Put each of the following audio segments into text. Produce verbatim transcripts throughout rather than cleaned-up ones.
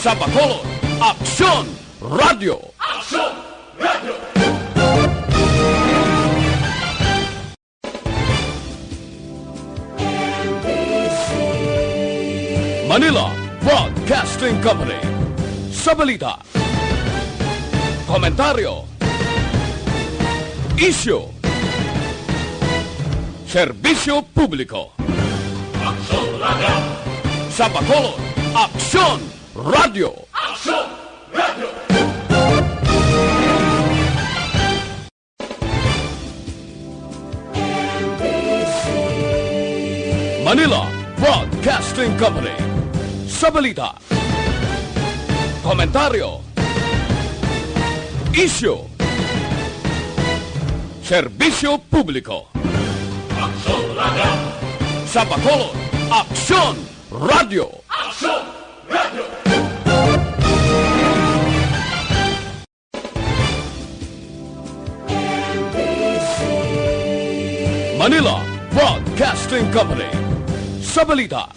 Sa Bacolod, Aksyon Radio. Manila Broadcasting Company. Sa balita, komentaryo, isyu, serbisyo publiko. Aksyon Radio. Sa Bacolod, Aksyon Radio. Aksyon Radio. Manila Broadcasting Company. Sa balita, komentaryo, isyu, serbisyo publiko. Aksyon Radio. Sa Bacolod, Aksyon Radio. Aksyon Radio. Manila Broadcasting Company. Sa balita,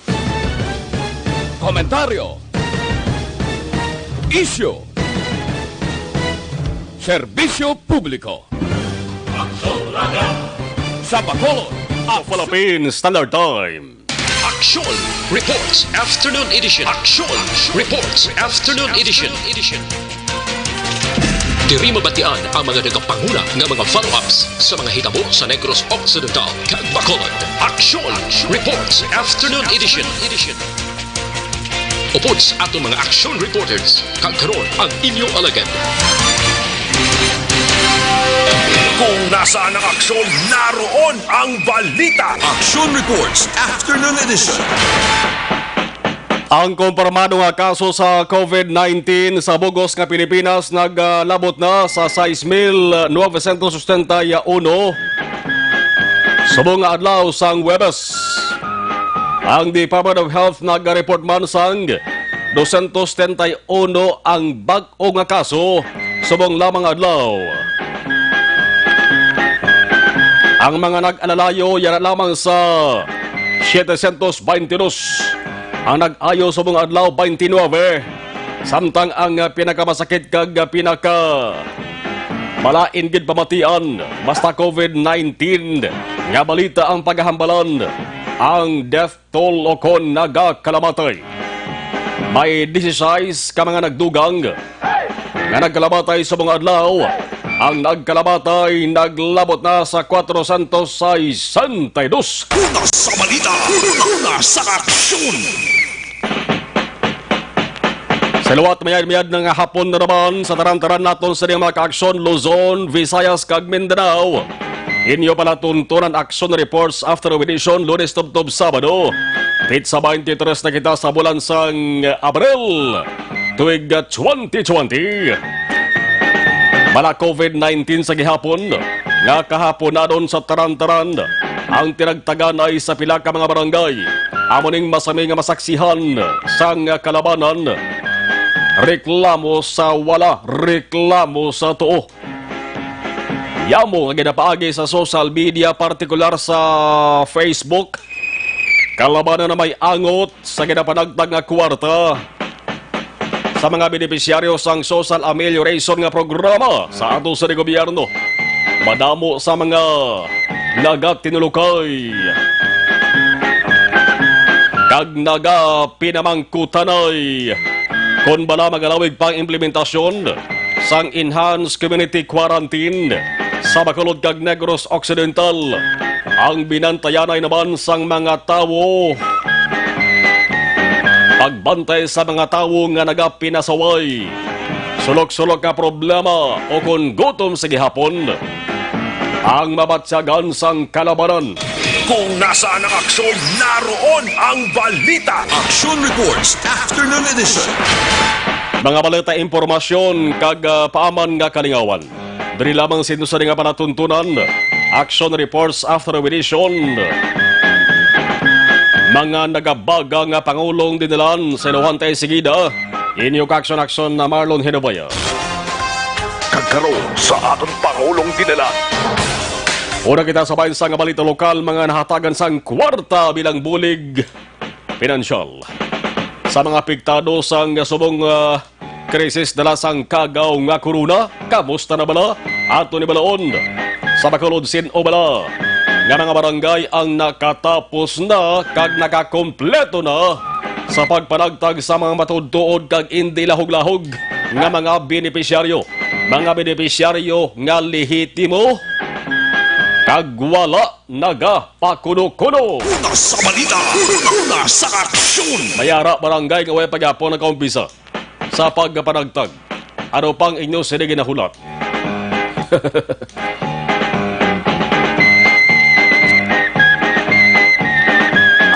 komentaryo, isyu, serbisyo publiko. Aksyon Radio. Sa Bacolod, Aksyon. Philippine Standard Time. Aksyon Reports Afternoon Edition. Aksyon Reports Afternoon Edition. Diri mabatian ang mga nagapanguna nga mga follow-ups sa mga hitabo sa Negros Occidental kag Bacolod. Aksyon Reports Afternoon Edition. Upod sa aton mga aksyon reporters, kag karon ang inyo alagad. Kung nasaan ang aksyon, naroon ang balita. Action Reports, Afternoon Edition. Ang kumpirmado nga kaso sa covid nineteen sa bug-os nga Pilipinas naglabot na sa sais mil novecientos sesenta y uno subong nga adlaw sang Huwebes. Ang Department of Health nagareport man sang dosyentos setenta y uno ang bag-o nga kaso subong lamang adlaw. Ang mga nag-alalayo yara lamang sa setecientos baynte dos, ang nag-ayo subong adlaw, baynte nuebe, samtang ang pinakamasakit kag pinaka malain gid pamatian basta covid nineteen nga balita ang pagahambalan, ang death toll o kon nagakalamatay. May disisais ka mga nagdugang nga nagkalamatay subong adlaw. Ang nagkalamatay naglabot na sa kwatrocientos sesenta y dos. Una sa balita, una sa aksyon. Sa liwat, mayad-mayad na nga hapon na naman sa taran-taran naton sa mga kaaksyon, Luzon, Visayas, kag Mindanao. Inyo palatuntunan action reports after edition, Lunes tubtob Sabado. Petsa twenty-three na kita sa bulan sang Abril, tuig twenty twenty. Bala covid nineteen sa gihapon, nga kahaponanon sa taran-taran, ang tinagtagan ay sa pila ka mga barangay. Amo ning masami nga masaksihan sang kalabanan. Reklamo sa wala, reklamo sa tuo. Yamo nga ginapaagi sa social media, partikular sa Facebook. Kalabanan na may angot sa ginapanagtag nga kwarta sa mga benepisyaryo sang social amelioration nga programa sa ato sa gobyerno. Madamo sa mga nagatinulokay kag nagapinamangkutanay kon bala magalawig pa ang implementasyon sang enhanced community quarantine sa Bacolod kag Negros Occidental. Ang binantayanay naman sang mga tawo, pagbantay sa mga tawo nga nagapinasaway, sulok-sulok nga problema o kon gutom sa gihapon, ang mabatyagan sang kalabanan. Kung nasaan ang aksyon, naroon ang balita. Action Reports, Afternoon Edition. Mga balita, impormasyon, kag, ah, paaman nga kalingawan. Diri lamang sa inyo sa nga palatuntunan, Action Reports After Edition. Mga nagabaga nga pangulong dinalan sa iluhan tay sigida, inyo ka-action-action na Marlon Hinabaya. Kag karon sa aton pangulong dinalan. Una kita sa bahin sa nga balita lokal, mga nahatagan sang kwarta bilang bulig pinansyal. Sa mga apektado sang subong, ah, krisis dala sang kagaw nga corona, kamusta na bala? Ato ni balaon sa Bacolod, sin-o bala nga mga barangay ang nakatapos na kag nakakompleto na sa pagpanagtag sa mga matuod-tuod kag indi lahog-lahog nga mga benepisyaryo, mga benepisyaryo nga lehitimo kag wala nagapakuno-kuno. Una sa balita, una sa aksyon. May ara barangay nga way pa gyapon nakaumpisa sa pagpanagtag. Ano pang inyo sini ginahulat?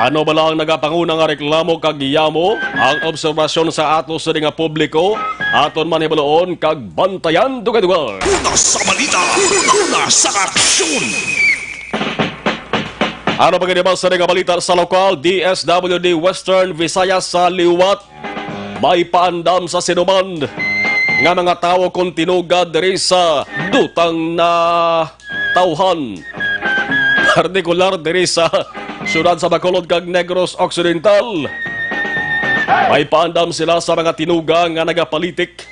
Ano bala ang nagapanguna nga reklamo kag yamo? Ang obserbasyon sa ato sini nga publiko, aton man hibaluon kag bantayan dugay-dugay. Una sa balita, una sa aksyon. Ano pa gani ba sa nga balita sa lokal? D S W D Western Visayas sa liwat may paandam sa sinuman nga mga tawo kon tinuga diri sa dutang na tawhan, partikular diri sa siyudad sa Bacolod kag Negros Occidental. May paandam sila sa mga tinuga nga nagapalitik.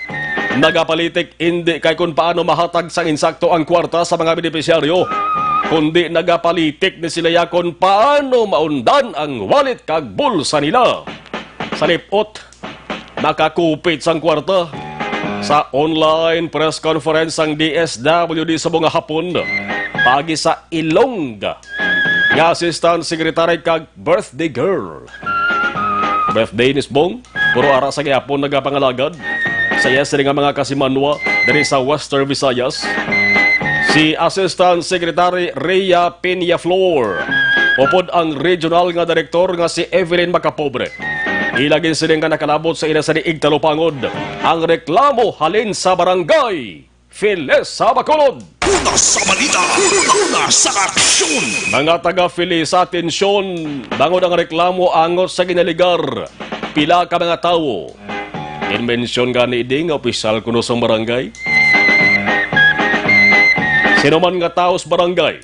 Nagapalitik indi kay kon paano mahatag sang insakto ang kwarta sa mga benepisyaryo, kundi nagapalitik ni sila ya kon paano maundan ang wallet kag bulsa nila. Sa lipot, nakakupit sang kwarta. Sa online press conference sang D S W D sa mga hapon, paagi sa Ilongga nga Assistant Secretary kag birthday girl. Birthday ni Sbong, puro ara sa gihapon nagapangalagad sa iya sini nga mga kasimanwa diri sa Western Visayas. Si Assistant Secretary Rhea Peñaflor, upod ang regional nga direktor nga si Evelyn Macapobre. Ila ginsiling nga nakalabot sa ila sa diig talupangod ang reklamo halin sa barangay Files sa Bacolod. Una sa balita, una sa aksyon. Mga taga Files, atensyon, bangod ang reklamo angot sa ginaligar pila ka mga tawo. Ginmensyon gani ini nga opisyal kuno sang barangay. Sino man nga tawo sa barangay,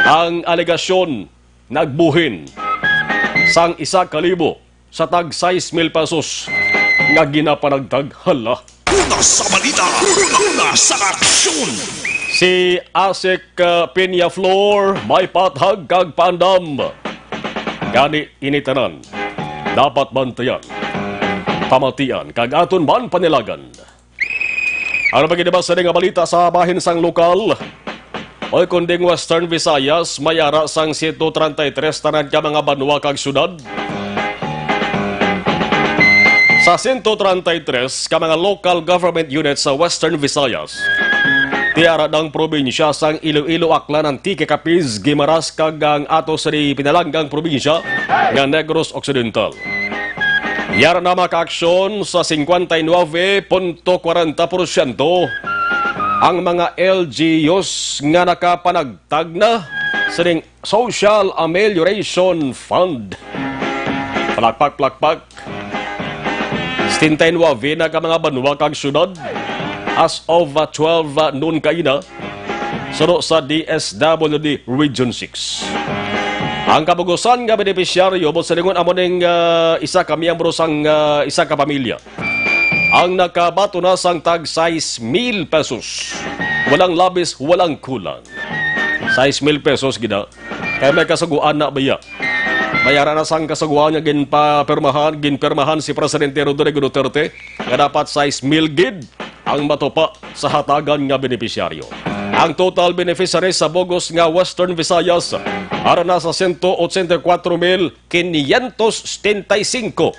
ang alegasyon nagbuhin sang isa ka libo sa tag sais mil pesos nga ginapanagtag. Hala. Una sa balita, una sa aksyon. Si Asik, uh, Peñaflor may pathag kag paandam. Gani ini tanan dapat bantayan, pamatian, kag aton man panilagan. Ano pa gid ba sini nga balita sa bahin sang lokal? Oy, kunding Western Visayas, may ara sang siyento treinta y tres tanan ka mga banwa kag syudad. Sa siyento treinta y tres ka mga local government units sa Western Visayas, ti ara ang probinsya sang Iloilo, Aklan, Antique, Capiz, Guimaras, kag ang ato sa di pinalanggang probinsya nga Negros Occidental. Yara na makaaksyon sa singkwenta y nuebe punto kwarenta porsyento ang mga L G Us nga nakapanagtag na sining Social Amelioration Fund. Palakpak, palakpak. Setenta y nuebe na ka mga banwa kag syudad as of, uh, twelve, uh, noon kaina, suno sa D S W D Region six. Ang kabugusan nga benepisyaryo, buot silingon, amo ning, ah, isa ka miyembro sang, ah, isa ka pamilya ang nakabaton na sang tag sais mil pesos. Walang labis, walang kulang. Sais mil pesos gid, ah. Kay may kasugoan na baya. May ara na sang kasugoan nga ginpapirmahan, ginpirmahan si Presidente Rodrigo Duterte nga dapat sais mil gid ang matupa sa hatagan nga benepisyaryo. Ang total beneficiaries sa bug-os nga Western Visayas ara na sa siyento otsenta y kuwatro mil kinyentos setenta y singko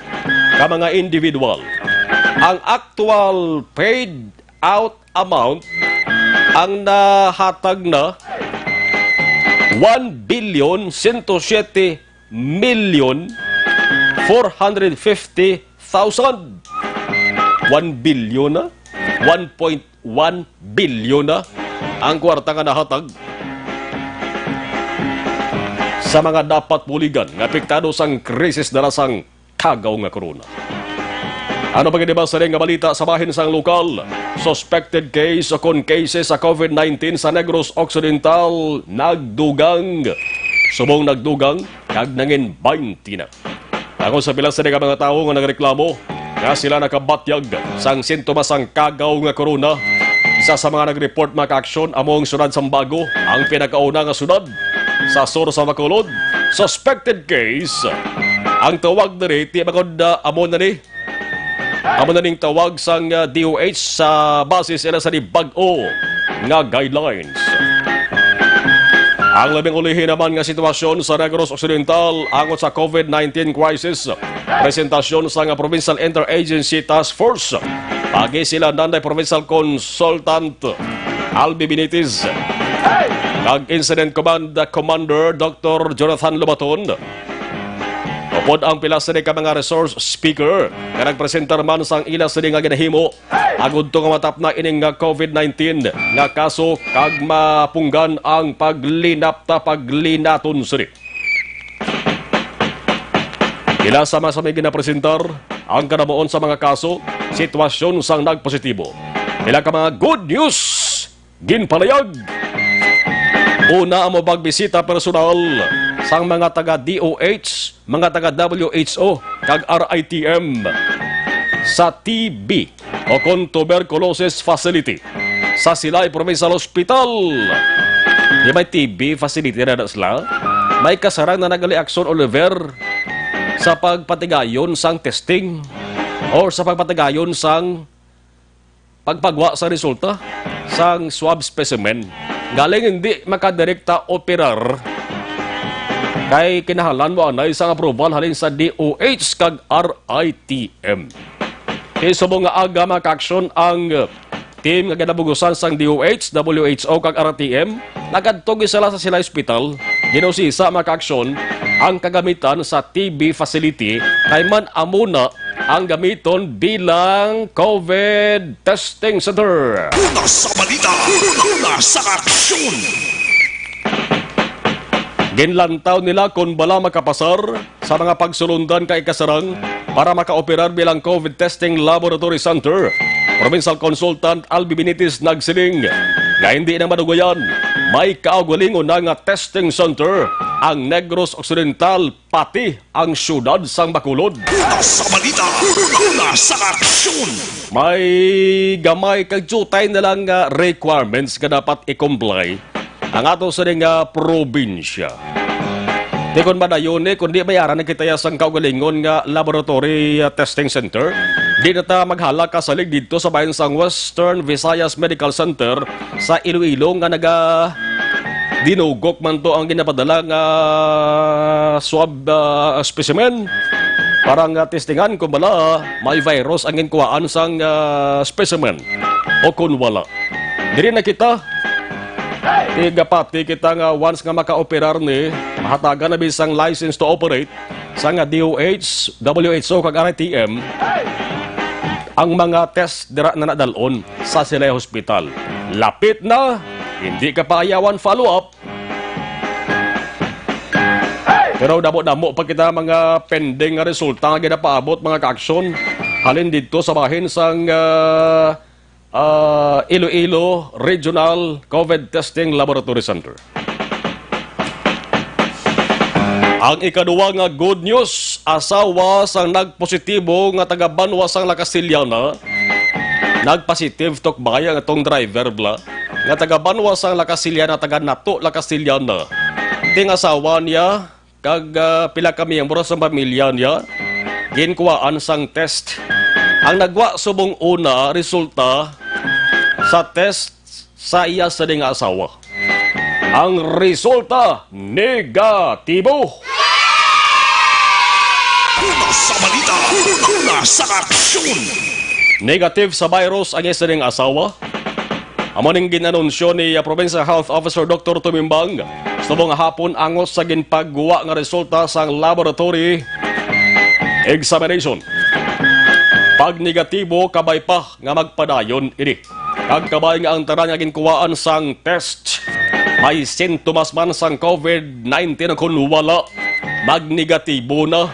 ka mga individual. Ang actual paid out amount ang nahatag na one billion siyento siyete milyon four hundred fifty thousand. One billion na? One point one billion na ang kwarta nga nahatag sa mga dapat buligan nga apektado sang krisis dala sang kagaw nga corona. Ano pa gid ba sa nga balita sa bahin sang lokal? Suspected case o kon cases sa COVID nineteen sa Negros Occidental nagdugang. Subong nagdugang, kag nangin baynte na. Tungod sa pila sini ka mga tawo nga nagreklamo nga sila nakabatyag sang sintomas sang kagaw nga corona, isa sa mga nag-report, mga kaaksyon, amo ang siyudad sang Bago, ang pinakauna nga siyudad sa sur sa Bacolod. Suspected case. Ang tawag diri, ti magod, ah, amo na ni Amo na ning tawag sang, ah, D O H sa base sila sa di bag-o nga guidelines. Ang labing ulihi naman nga sitwasyon sa Negros Occidental angot sa COVID nineteen crisis, presentasyon sang Provincial Interagency Task Force, pagi sila nanday Provincial Consultant Albi Benitez kag Incident Command Commander Doctor Jonathan Lubaton. Upod ang pila sini ka mga resource speaker nga nagpresentar man sang ila sini nga ginahimo, agud to nga matapna ining nga COVID nineteen nga kaso kag mapunggan ang paglinapta paglinaton sini. Ila sama sa may ginapresentar ang kanamuon sa mga kaso, sitwasyon sang nagpositibo. Pila ka mga good news ginpalayag. Una, ang mapagbisita personal sang mga taga D O H, mga taga W H O, kag R I T M sa T B o kon tuberculosis facility sa Silay Provincial Hospital. Di may T B facility na, na sila? May kasarang na nag-Action Oliver sa pagpatigayon sang testing or sa pagpatigayon sang pagpagwa sa resulta sang swab specimen. Galing hindi makadirekta operar kay kinahanglan mo anay sang approval halin sa D O H kag R I T M. Kay subong nga aga, mga kaaksyon, ang team nga ginabugusan sang D O H, W H O kag R I T M, nagadto gid sila sa Silay Hospital. Ginusisa, mga kaaksyon, ang kagamitan sa T B facility kay man amo na ang gamiton bilang COVID testing center. Una sa balita, una sa aksyon. Ginlantaw nila kon bala makapasar sa mga pagsulundan kay kasarang para makaoperar bilang COVID testing laboratory center. Provincial Consultant Albi Benitez nagsiling nga hindi na madugayan, may kaugalingon na nga testing center ang Negros Occidental, pati ang siyudad sang Bacolod. Una sa balita, una sa aksyon. May gamay kag diutay na lang nga requirements nga dapat i-comply ang ato sini nga probinsya. Di kon madayon ni, kundi may ara na kita ya sang kaugalingon nga laboratory, ah, testing center. Di na ta maghalak kasalig didto sa bahin sang Western Visayas Medical Center sa Iloilo nga naga dinugok man to ang ginapadala nga swab, ah, specimen para nga testingan kung bala may virus ang ginkuhaan sang, ah, specimen o kung wala. Diri na kita, tigapati kita nga once nga makaoperar ni, mahatagan na bisang license to operate sa nga D O H, W H O kag R I T M, ang mga test dira na nadalon sa Silay Hospital. Lapit na, hindi ka pa ayawan follow-up. Pero damo-damo pa kita mga pending nga resulta nga ginapaabot, mga kaaksyon, halin didto sa bahin sang, ah, ah, Iloilo Regional COVID Testing Laboratory Center. Ang ikaduha nga good news, asawa sang nagpositibo nga taga-banwa sang La Castellana, nagpositive tukbay ang atong driver bala nga taga-banwa sang La Castellana, taga Nato, La Castellana. Ting asawa niya kag, ah, pila ka miyembro sa pamilya niya ginkuhaan sang test. Ang nagwa subong una resulta sa test sa iya sini nga asawa. Ang resulta, negatibo. Una sa balita, una sa aksyon. Negative sa virus ang iya sini nga asawa. Amo ning gin-anunsyo ni, ah, Provincial Health Officer Doctor Tumimbang subong nga hapon angot sa ginpagwa nga resulta sang laboratory examination. Pag negatibo, kabay pa nga magpadayon ini. Kag kabay nga ang tanan nga ginkuwaan sang test may sintomas man sang COVID nineteen o kon wala, magnegatibo na.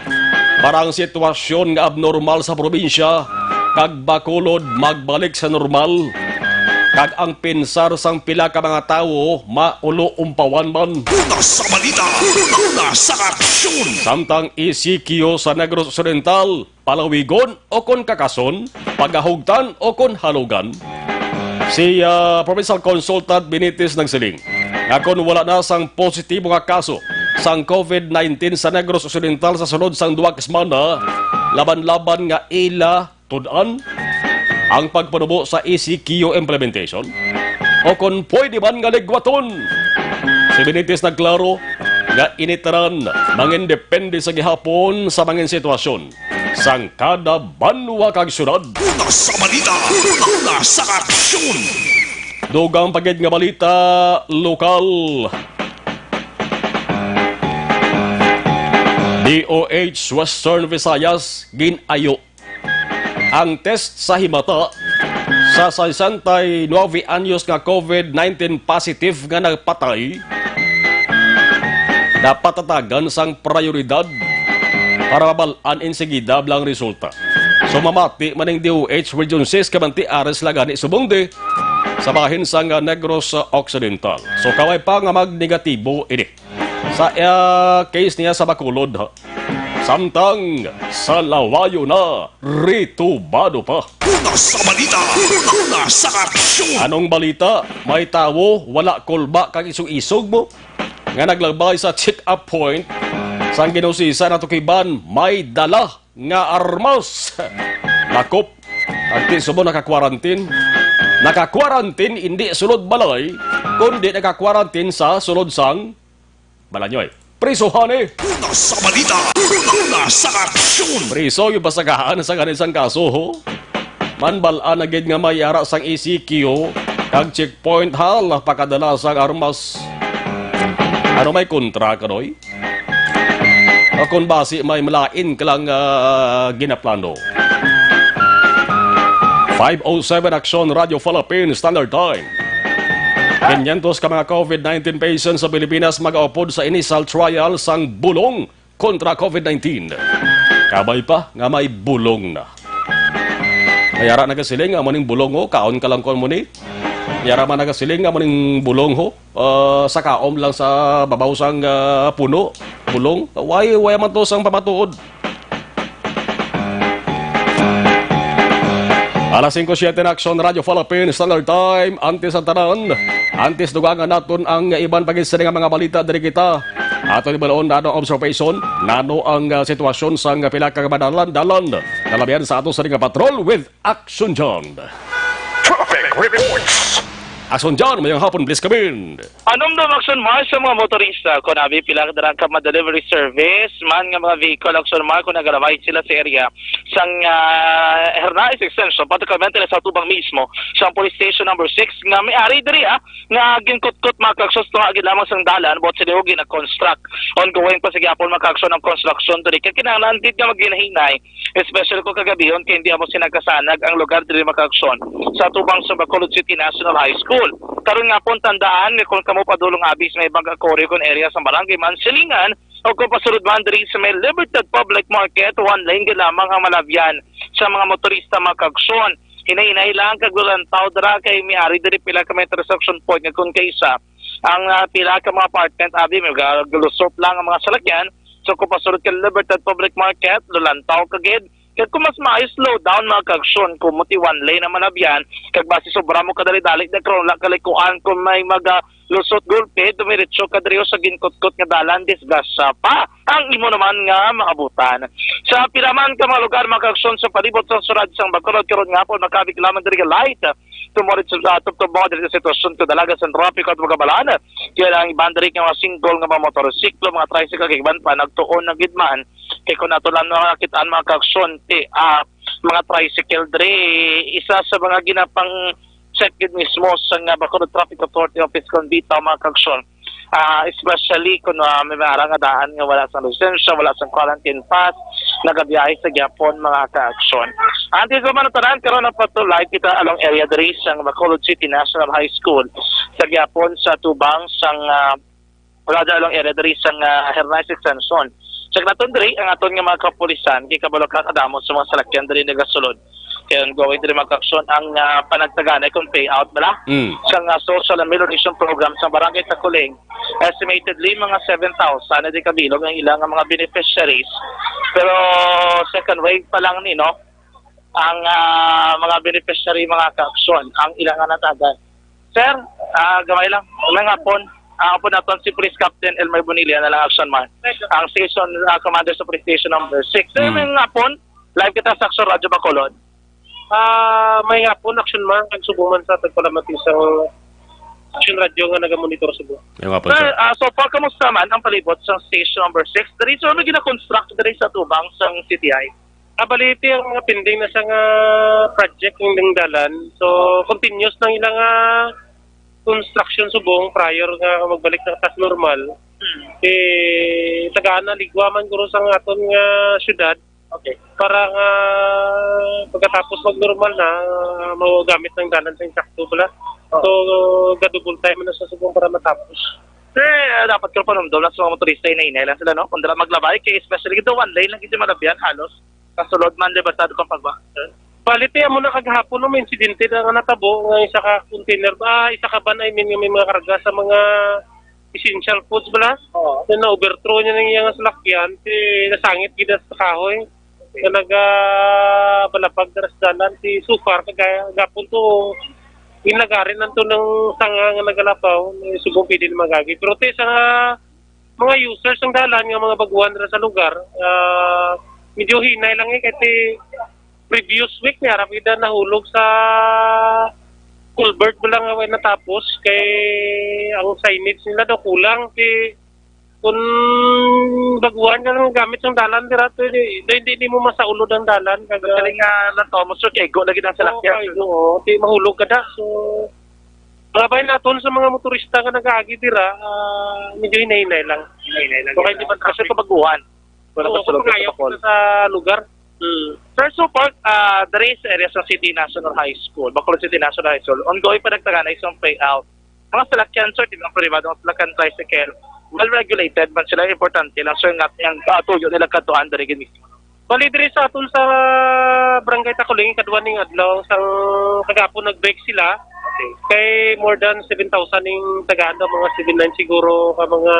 Para ang sitwasyon nga abnormal sa probinsya kag Bacolod magbalik sa normal. kag ang pensar sang pila ka mga tawo mauluumpawan man. Una sa balita, una sa aksyon. Samtang E C Q sa Negros Occidental, palawigon o kon kakason, pagahugtan o kon halugan. Si, ah, Provincial Consultant Benitez nagsiling nga kon wala na sang positibo nga kaso sang covid nineteen sa Negros Occidental sa sulod sang duha ka semana, laban-laban nga ila tun-an ang pagpanubo sa E C Q implementation o kon pwede man nga ligwaton. Si Benitez nagklaro nga ini tanan mangindepende sa gihapon sa mangin sitwasyon sang kada banwa kag syudad. Una sa balita, una sa aksyon. Dugang pa gid nga balita lokal. D O H Western Visayas gin-ayo ang test sa himata sa sesenta y nuebe anyos nga covid nineteen positive nga nagpatay, dapat tatagan sang prioridad para mabal-an insigida ang resulta. So, mamati man ang D O H Region six, kabanti Ares Lagani Subonde sa bahin sang Negros Occidental. So, kaway pa nga magnegatibo ini sa, ah, case niya sa Bacolod, ha. Samtang sa lawayo na, ritubado pa. Una sa balita, una sa aksyon. Anong balita? May tawo wala kulba kag isog-isog mo nga naglabay sa check-up point sang ginusisa nato kiban may dala nga armas. Lakop. Ang ti subo naka-quarantine. Naka-quarantine, hindi sulod balay, kundi naka-quarantine sa sulod sang Balanyoy. Prisohan eh! Una sa balita, una sa aksyon. Priso yung basagahan sa kanisang kaso, ho? Manbalaan na gid nga may ara sang E C Q kag checkpoint hall pakadala sang armas. Ano may kontra ka, Roy? O kung basi may malain ka lang, ah, ginaplano. Five oh seven Aksyon Radio Philippine Standard Time. Kinyentos ka mga covid nineteen patients sa Pilipinas mag-aupod sa initial trial sang bulong kontra covid nineteen. Kabay pa nga may bulong na. May ara nagasiling nga amo ning bulong, ho, kaon ka lang kon mo ni. May ara man nagasiling nga amo ning bulong, ho, ah, sa kaom lang sa babaw sang, ah, puno, bulong. Way, way man to sang pamatuod. Alas singko siyete na, Aksyon Radio Philippine Standard Time. Antes ang tanan, antes dugangan naton ang iban pa gid sini nga mga balita, diri kita aton ibalon nano observation, nano ang, ah, sitwasyon sang pila ka madalan-dalan. Nalabihan sa ato sini nga patrol with Action John. Traffic reports. Action John, mayong hapon, please come in. Anumdum, Action Mar, sa mga motorista, kung abi pila ka dala ka ma-delivery service man nga mga vehicle, Action Mar, kung nagalabay sila sa area sang, ah, Hernaez Extension, particularmente na sa tubang mismo sa police station number six, nga may ari diri, ah, nga ginkutkot, mga ka-Action, tunga gid lamang sang dalan buot sini gina-construct. Ongoing pa sa gihapon, mga ka-Action, ang construction diri, kay kinahanglan gid nga maghinay-hinay, especially kung kagabihon, kay hindi amo sina kasanag ang lugar diri, mga ka-Action, sa tubang sa Bacolod City National High School. Karon nga pon, tandaan nga kung kamo padulong abi sa may Bangka Coryo kon area sa Barangay Mansilingan, o kung pasulod man diri sa may Libertad Public Market, one lane gid lamang ang malabyan sa mga motorista, mga ka-Action. Hinay-hinay lang kag lulantaw dira kay may ari diri pila ka mga intersection point nga kung kaisa ang, ah, pila ka mga apartment abi, magalusot lang ang mga salakyan. So, kung pasulod ka Libertad Public Market, lulantaw ka gid. Kag kung mas maayo, slow down, mga ka-Action, kung muti one lane ang malabyan, kag basi sobra mo kadali-dali, da karon wala kalikuan kung may maga lusot gulpi, dumiretso ka diri sa ginkutkot nga dalan, disgrasya pa ang imo naman nga maabutan. Sa pila man ka mga lugar, mga ka-Action, sa palibot sa syudad sang Bacolod, karon nga pon, makabig lamang diri ka light. Tumuod sa, ah, tubtob mo diri sa sitwasyon kung dalaga sa trapiko at magabalan. Kaya ang iban diri nga mga single nga mga motorsiklo, mga tricycle, kag iban pa, nagtuon na gid man. Kay kung ato lang nakakit-an, mga ka-Action, ti, ah, mga tricycle diri, isa sa mga ginapang check gid mismo sa nga Bacolod Traffic Authority Office kon bitaw, mga ka-Action. Ah, especially kung, ah, may mga nga daan nga wala sang lisensya, wala sang quarantine pass, nagabiyahe sa gihapon, mga ka-Action. Antes pa man ang tanan, karon ang patulay kita along area diri sang Bacolod City National High School sa gihapon sa tubang sang, ah, Plaza along area diri sang, ah, Hernaez Extension. Check naton diri ang aton nga mga kapulisan, kay kabalo ka kadamo sa mga salakyan diri nagasulod Kaya ongoing diri, mga kaaksyon, ang ah, panagtaganay kung payout bala Mm. sa nga social amelioration program sa Barangay Takuling. Estimatedly, mga seven thousand na di kabilog ang ilang mga beneficiaries. Pero second wave pa lang ni, no? Ang ah, mga beneficiary, mga kaaksyon, ang ilang nga natagan. Sir, ah, gamay lang. May nga pon. Ang po naton si Police Captain Elmer Bonilla na lang, Action Man. Ang station ah, commander sa Police Station Number six. Sir, Mm. may nga pon. Live kita sa Action Radyo Bacolod. Ah, may hapon, Action Man, kag subong man sa tagpalamati sang Action Radio nga nagamonitor sa buwan. Yung nga po, Sir, sir. ah, so far, kamusta man ang palibot sa station number six? Diri, sir, may gina-construct diri sa tubang sang C T I. Ah, baliti ang mga pending na sa nga project ng dalan. So, continuous nang ilang ah, construction subong prior nga magbalik na tas normal. Eh, tagaan na ligwa man guro sa aton nga syudad Okay. para nga pagkatapos mag-normal na, ah, magamit ng dalan sa insakto bala. So, ga-double time na sa subong para matapos. Sir, ah, dapat ko panumdom lang sa mga motorista, hinay-hinay lang sila, no? Kung dala maglabay, kay especially the one lane lang kasi malabyan, halos kasulod man, libertad kung pagba. Sir. Baliti, amo na kagahapon no, may insidente na nga natabo nga isa ka container, ah, isa ka van, I mean, nga may mga karga sa mga essential foods bala. Oo. So, na-overthrow niya ng iyang salakyan, si nasangit gid sa kahoy. Nga nagabalapag na sa dalan, si so far, kagaya, gapon to, inagarin lang to ng sanga nga nagalapaw, subong pwede na magagi. Pero te, sa mga users ng dalan nga mga baguhan dira sa lugar, ah, medyo hinay lang eh, kasi previous week niya, rapida nahulog sa culvert mo lang nga way natapos, kay ang signage nila daw kulang, kay kung baguhan ka lang gamit ng dalan dira, to, hindi, hindi, hindi mo masaulod ang dalan. Kag, Galing nga lang to, mo sure kay go lagi ng salakyan. Oo, oo, di mahulog ka da. So, mga bayan naton sa mga motorista nga nag-aagi dira, ah, medyo hinay-hinay lang. Hinay-hinay lang. Baka hindi man Kasi traffic. Kabaguhan. Wala Oo, pa sulod sa kapangayaw Bacolod. na sa lugar. Hmm. Sir, so far, ah, there is area sa City National High School, Bacolod City National High School, ongoing pa nagtaganay sa payout. Mga salakyan, sir, di ba, pribado ang salakyan, tricycle, well regulated man sila, importante lang, sir, nga ang katuyo nila katuan diri gid mismo. Bali diri sa aton sa Barangay Takuling, kadwa ning adlaw, sang kagapon nag-break sila. Okay. Kay more than seven thousand ning tagaan daw, mga seven nine siguro ka mga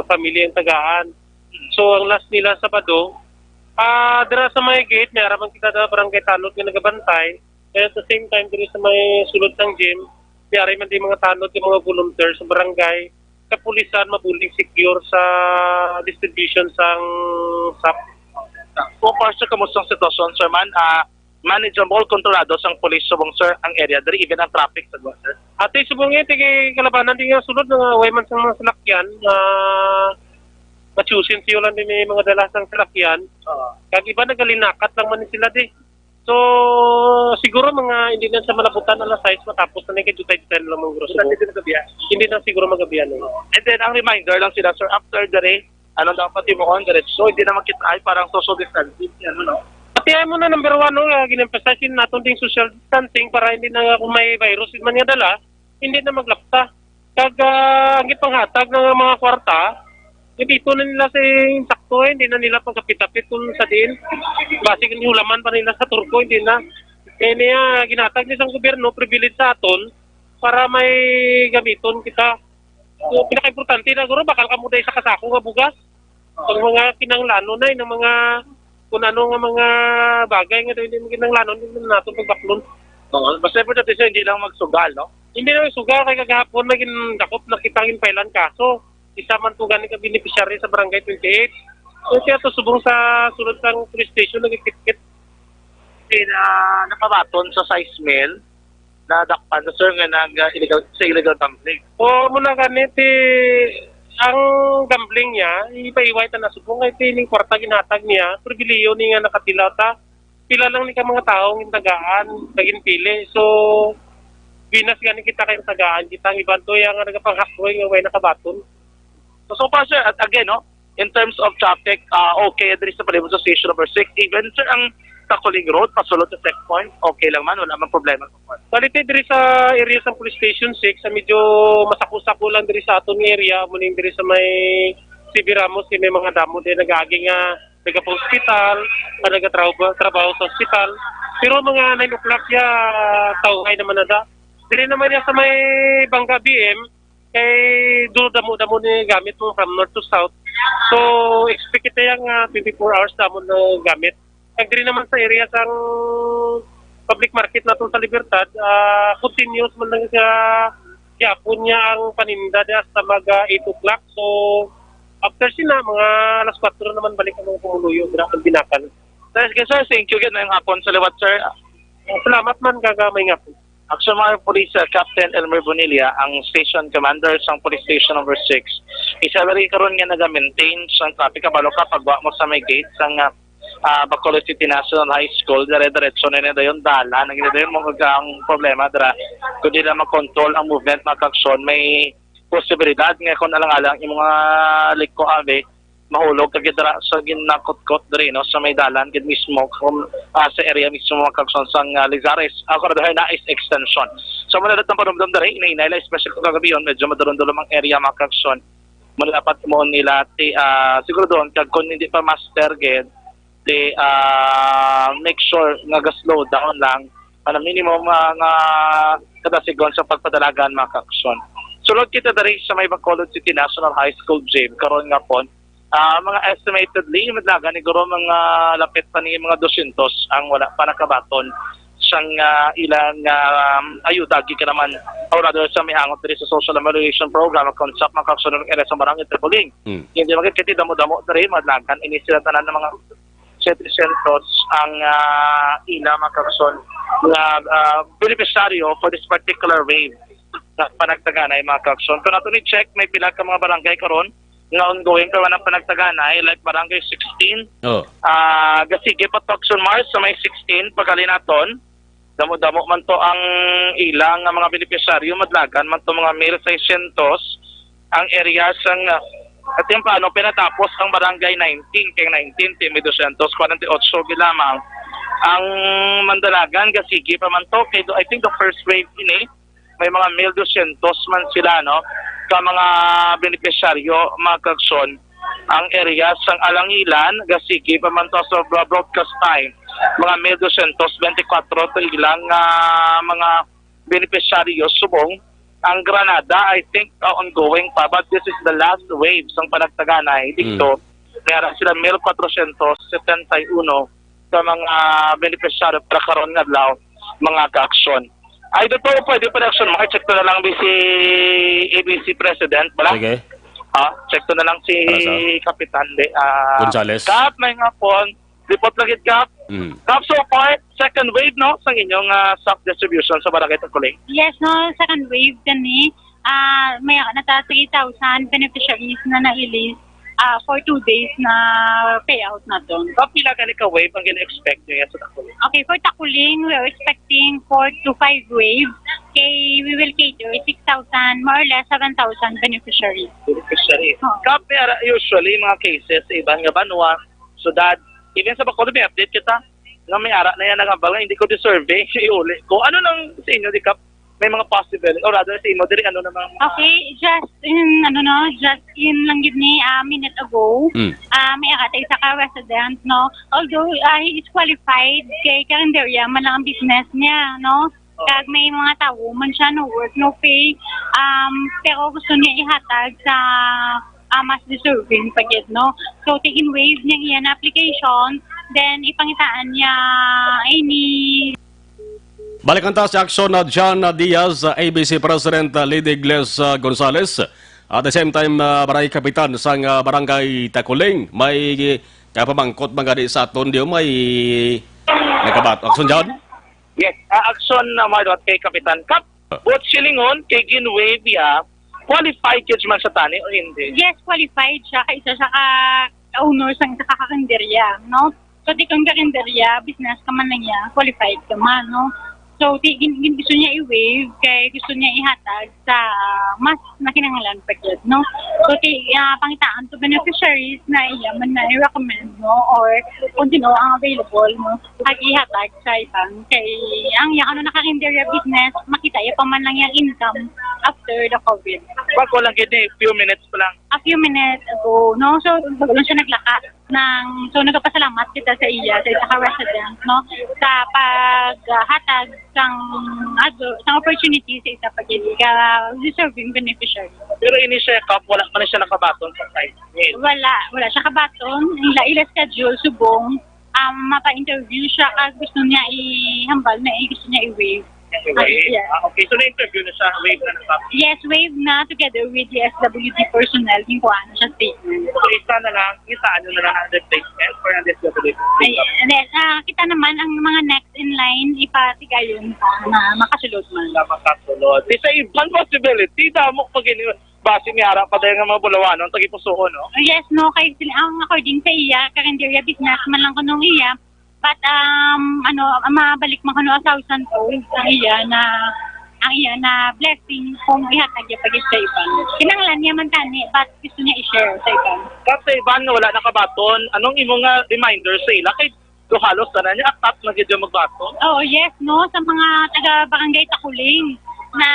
pamilya ang tagaan. So ang last nila Sabado, ah dira sa may gate, may araman kita sa Barangay Tanod nga nagabantay. Kaya at the same time, diri sa may sulod sang gym, may ari man di mga tanod, yung mga volunteer sa barangay, kapulisan, mabuling secure sa distribution sang sap. So far, sir, kamusta ang sitwasyon, sir, man? Ah, manageable, kontrolado sang police subong, sir, ang area diri, even ang traffic sa sir? Ate, subong eh, tigi kalabanan din nga sulod nga way man sang mga salakyan, ah, machusin siyo lang din may mga dala sang salakyan. Oo. Kag iba nagalinakat lang man sila di. So, siguro mga hindi na sa malabutan alas sais matapos na ni kay jutay-jutay na lang mga grosso. Hindi na gabi, ah. Hindi na siguro magabihan eh. And then, ang reminder lang sila, sir, after the race, ano dapat timuon, diretso, hindi na makita ay parang social distancing, ano, no? Pati ay mo na number one, no, uh, gin-emphasize din naton ding social distancing para hindi na kung may virus man nga dala, hindi na maglapta. Kag ah, ang gipanghatag ng mga kwarta, dito na nila sa insakto, eh, hindi na nila pagkapit-apit kung sa diin. Basig ang hulaman pa nila sa turko, hindi na. Kaya niya, ginhatag niya sa gobyerno, privilege sa aton, para may gamiton kita. So, pinaka-importante na, guro, bakal ka mo dahil sa kasako nga bugas. Ang mga kinanglanon na, ng mga, kung ano nga mga bagay nga hindi mo kinanglanon, hindi na natin pagbaklon. Oo, basta importante, sir, hindi lang magsugal, no? Hindi na sugal, kay kagahapon na gindakop na kita ang pailan kaso. Isa man po gani ka beneficiary sa barangay twenty-eight. So, kaya to subong sa sulod sang police station, nagkikit-kit. Kasi na nakabaton sa sais mil, nadakpan sa, sir, nga nag ah, illegal, sa illegal gambling. O, muna gani, ti, ang gambling niya, ipaiway ta na subong, kay ti, ning kwarta ginhatag niya, pribiliyo ni nga nakatila ta, pila lang ni ka mga tao ang tagaan, naging pili. So, binas gani kita kay tagaan, kita ang iban to, yung nga nagapanghakoy, nga way nakabaton. So, so far, sir, at again, no, in terms of traffic, ah, okay, diri sa palibot sa Station Number six, even, sir, ang Takuling Road, pasulod sa checkpoint, okay lang man, wala man problema. Balite diri sa area sa Police Station six, sa medyo masako-sako lang diri sa aton nga area, amo ning diri sa may C B Ramos, kay may mga damo din nag-aagi nga nagapahospital, ang nagatrabaho trabaho sa ospital. Pero mga nine o'clock ya, tawhay naman na da. Diri naman ya sa may Bangga B M, kay do damo-damo ni gamit mo from north to south. So, expect kita yang, ah, twenty-four hours damo na gamit. Kag diri naman sa area sang public market nato sa Libertad, ah, continuous man lang siya gihapon niya ang paninda di hasta mag, ah, eight o'clock. So, after sina, mga alas kwatro naman balik ang mga pumuluyo dira ang binakan. Sir, sige, sir, thank you gid. Maayong hapon sa liwat, sir. Salamat man, kaga may nga po. Action Fire Police, uh, Captain Elmer Bonilla, ang station commander sang Police Station Number Six. Isa diri karon nga naga-maintain sang traffic, kabalo ka, pagwa mo sa may gate sang, uh, uh, Bacolod City National High School, dire-diretso na ni dayon dalan, ang dayon mo ang problema dira, kundi lang makontrol ang movement, mga kaaksyon, may posibilidad nga kung alang-alang imong, ah, liko abi, mahulog ka gid dira sa ginakutkot diri, no, sa may dalan gid mismo, kung, ah, sa area mismo, mga kaaksyon, sang, ah, Lizares, ah, Corredor Hernaez Extension. So, muna datang panumdum diri, inainay la, especially kung kagabi yun, medyo madulom-dulom ang area, mga kaaksyon. Muna dapat mo nila, ti, ah, siguro doon, kag kung hindi pa master gid, ti, ah, make sure nga ga-slow down lang, ano, minimum, ah, nga kada segon sa pagpadalagan, mga kaaksyon. Sulod kita diri sa may Bacolod City National High School gym, karon nga pon, ah, mga estimatedly, madlagan ni guro mga lapit pa ni mga dosyentos ang wala pa nakabaton sang, ah, ilang, ah, ayuda, gikan naman, or rather, sa may angot diri sa Social Amelioration Program, ang CONSAP, mga kaaksyon, area sa Barangay Tabuling. Mm. Hindi magkakiti damo-damo diri, madlagan ini sila tanan ng mga setecientos ang, ah, ila, mga kaaksyon, nga, ah, beneficiaryo for this particular wave sa panagtaganay, mga kaaksyon. Kung ato ni check, may pila ka mga barangay karon nga ongoing pa man ang panagtaganay, like Barangay sixteen. Oh. Ah, gasige pa to, Action Mars, sa may sixteen, paghalin naton. Damo-damo man to ang ilang nga mga benepisyaryo, madlagan man to, mga mil seiscientos ang area sang, ah, at yung paano pinatapos ang Barangay nineteen, kay nineteen, ti may dosyentos kwarenta y ocho gid lamang ang mandalagan, gasige pa man to, kay do-, I think the first wave ini, may mga mil dosyentos man sila, no, ka mga benepisyaryo, mga kaaksyon. Ang area sang Alangilan, gasige pa man to sa bro-, broadcast time, mga mil dosyentos bente kwatro to ilang, ah, mga benepisyaryo subong. Ang Granada, I think, ah, ongoing pa, but this is the last wave sang panagtaganay dito. Mm. May ara sila mil kwatrosyentos setenta y uno ka mga benepisyaryo para karon nga adlaw, mga kaaksyon. Ay, dito, pwede pa, Action Mars, check to na lang si A B C President, bala? Sige. Ah, check to na lang si Para sa Kapitan de, ah, Gonzales. Kap, maayong hapon. Report lang gid, Kap. Mm. Kap, so far, second wave, no, sa inyong, ah, stock distribution sa Barangay Takuling? Yes, no, second wave gani. Ah, may nata three thousand beneficiaries na na-release, ah, for two days na payout naton. Kap, pila gani ka wave ang gina-expect nyo yan sa Takuling? Okay, for Takuling, we are expecting four to five waves. Kay we will cater six thousand, more or less seven thousand beneficiaries. Beneficiaries. Oo. Kap, may ara, usually, mga cases sa iban nga banwa, syudad, even sa Bacolod, may update kita nga may ara na yan nagambal nga hindi ko deserve, iuli ko. Ano nang sa inyo, di, Kap? May mga possible, or rather, sa imo, diri, ano namang mga Okay, just in, ano, no, just in lang gid ni, ah, minute ago. Mm. Ah, may ara ta isa ka resident, no? Although, ah, he is qualified, kay karinderya man lang ang business niya, no? Kag may mga tawo man siya, no work, no pay. Um, pero gusto niya ihatag sa, ah, mas deserving pa gid, no? So, taking wave niya iya na application, then ipangitaan niya ini. Balikan ta si Action na John Diaz, uh, A B C President, uh, Lady Gles, uh, Gonzales. At the same time, uh, Barangay Kapitan sang, uh, Barangay Takuling. May, uh, kapamangkot man gani sa aton, di may nagabat-, Action, John? Yes, uh, Action, uh, Marlot, kay Kapitan Kap. Ah. Buot silingon, kay gin-waive ya, qualified jud man sa tani o hindi? Yes, qualified siya. Kay isa siya ka owner sang isa ka karinderya, no? So, di kang karinderya, business ka man lang ya, qualified ka man, no? So, ti-, gin-, gin-, gusto niya i-waive kay gusto niya ihatag sa mas nakinahanglan pa gyud, no? So, ti-, ah, pangitaan to beneficiaries na iya man na i-recommend, no? Or kung sino ang available, no? Kag ihatag sa iban. Kay ang iya, ano, nakarinderya business, makita iya pa man lang yung income after the COVID. Bago lang gid eh, few minutes pa lang. A few minutes ago, no? So, bago lang siya naglaka. Nang, so, nagapasalamat kita sa iya, sa isa ka resident, no? Sa paghatag sang, ado, sang opportunity sa isa pa gid ka deserving beneficiary. Pero ini siya, Kap, wala man siya nakabaton sa side. Wala, wala siya kabaton. Ila, ila schedule, subong, um, mapa-interview siya, kag gusto niya ihambal na, eh, gusto niya i-waive. Anyway, Yes. ah, okay. So, na-interview na siya. Waive na ng copy. Yes, waive na together with the S W D personnel. Ginkuha na siya statement. So, isa na lang, isa ano na lang ang replacement for ang S W D? Ay, and then, ah, kita naman ang mga next in line, ipatigayon pa na makasulod man. Na makasulod. Isa ibang possibility, damo pag ini-, base ni ara pa dahil nga mga Bulawanon, tagipusuon, no? Yes, no, kay sila, ang according sa iya, karinderya business man lang kuno iya, but, um, ano, mabalik man kuno a thousand fold ang iya na, ang iya na blessing kung ihatag niya pa gid sa iban. Kinahanglan niya man tani, but gusto niya i-share sa iban. Kap, sa iban nga wala nakabaton, anong imo nga reminder sa ila? Kay do halos tanan niya, atat na gid yung magbaton. Oo, yes, no, sa mga taga Barangay Takuling na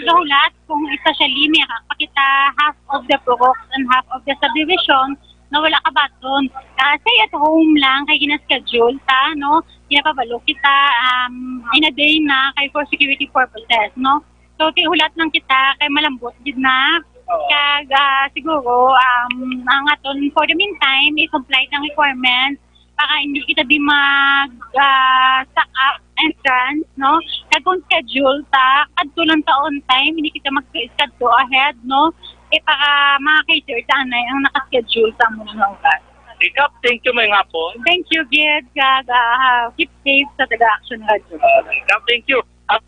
gahulat, kung especially may pakita half of the purok and half of the subdivision, na wala kabaton. Ah, stay at home lang kay gina-schedule ta, no? Ginapabalo kita, um, in a day na kay for security purposes, no? So, tihulat lang kita kay malambot gid na. Oo. Kag, ah, siguro, um, ang aton for the meantime, i-comply ang requirements para hindi kita di mag, ah, suck up entrance, no? Kag kung schedule ta, kadto lang ta on time, hindi kita mag-schedule ahead, no? Eh, para ma-cater ta anay ang naka-schedule sa amo nga oras. Big up, thank you, may hapon. Thank you, Gid. Kag, ah, keep safe sa taga Action Radio. Ah, big up, thank you. At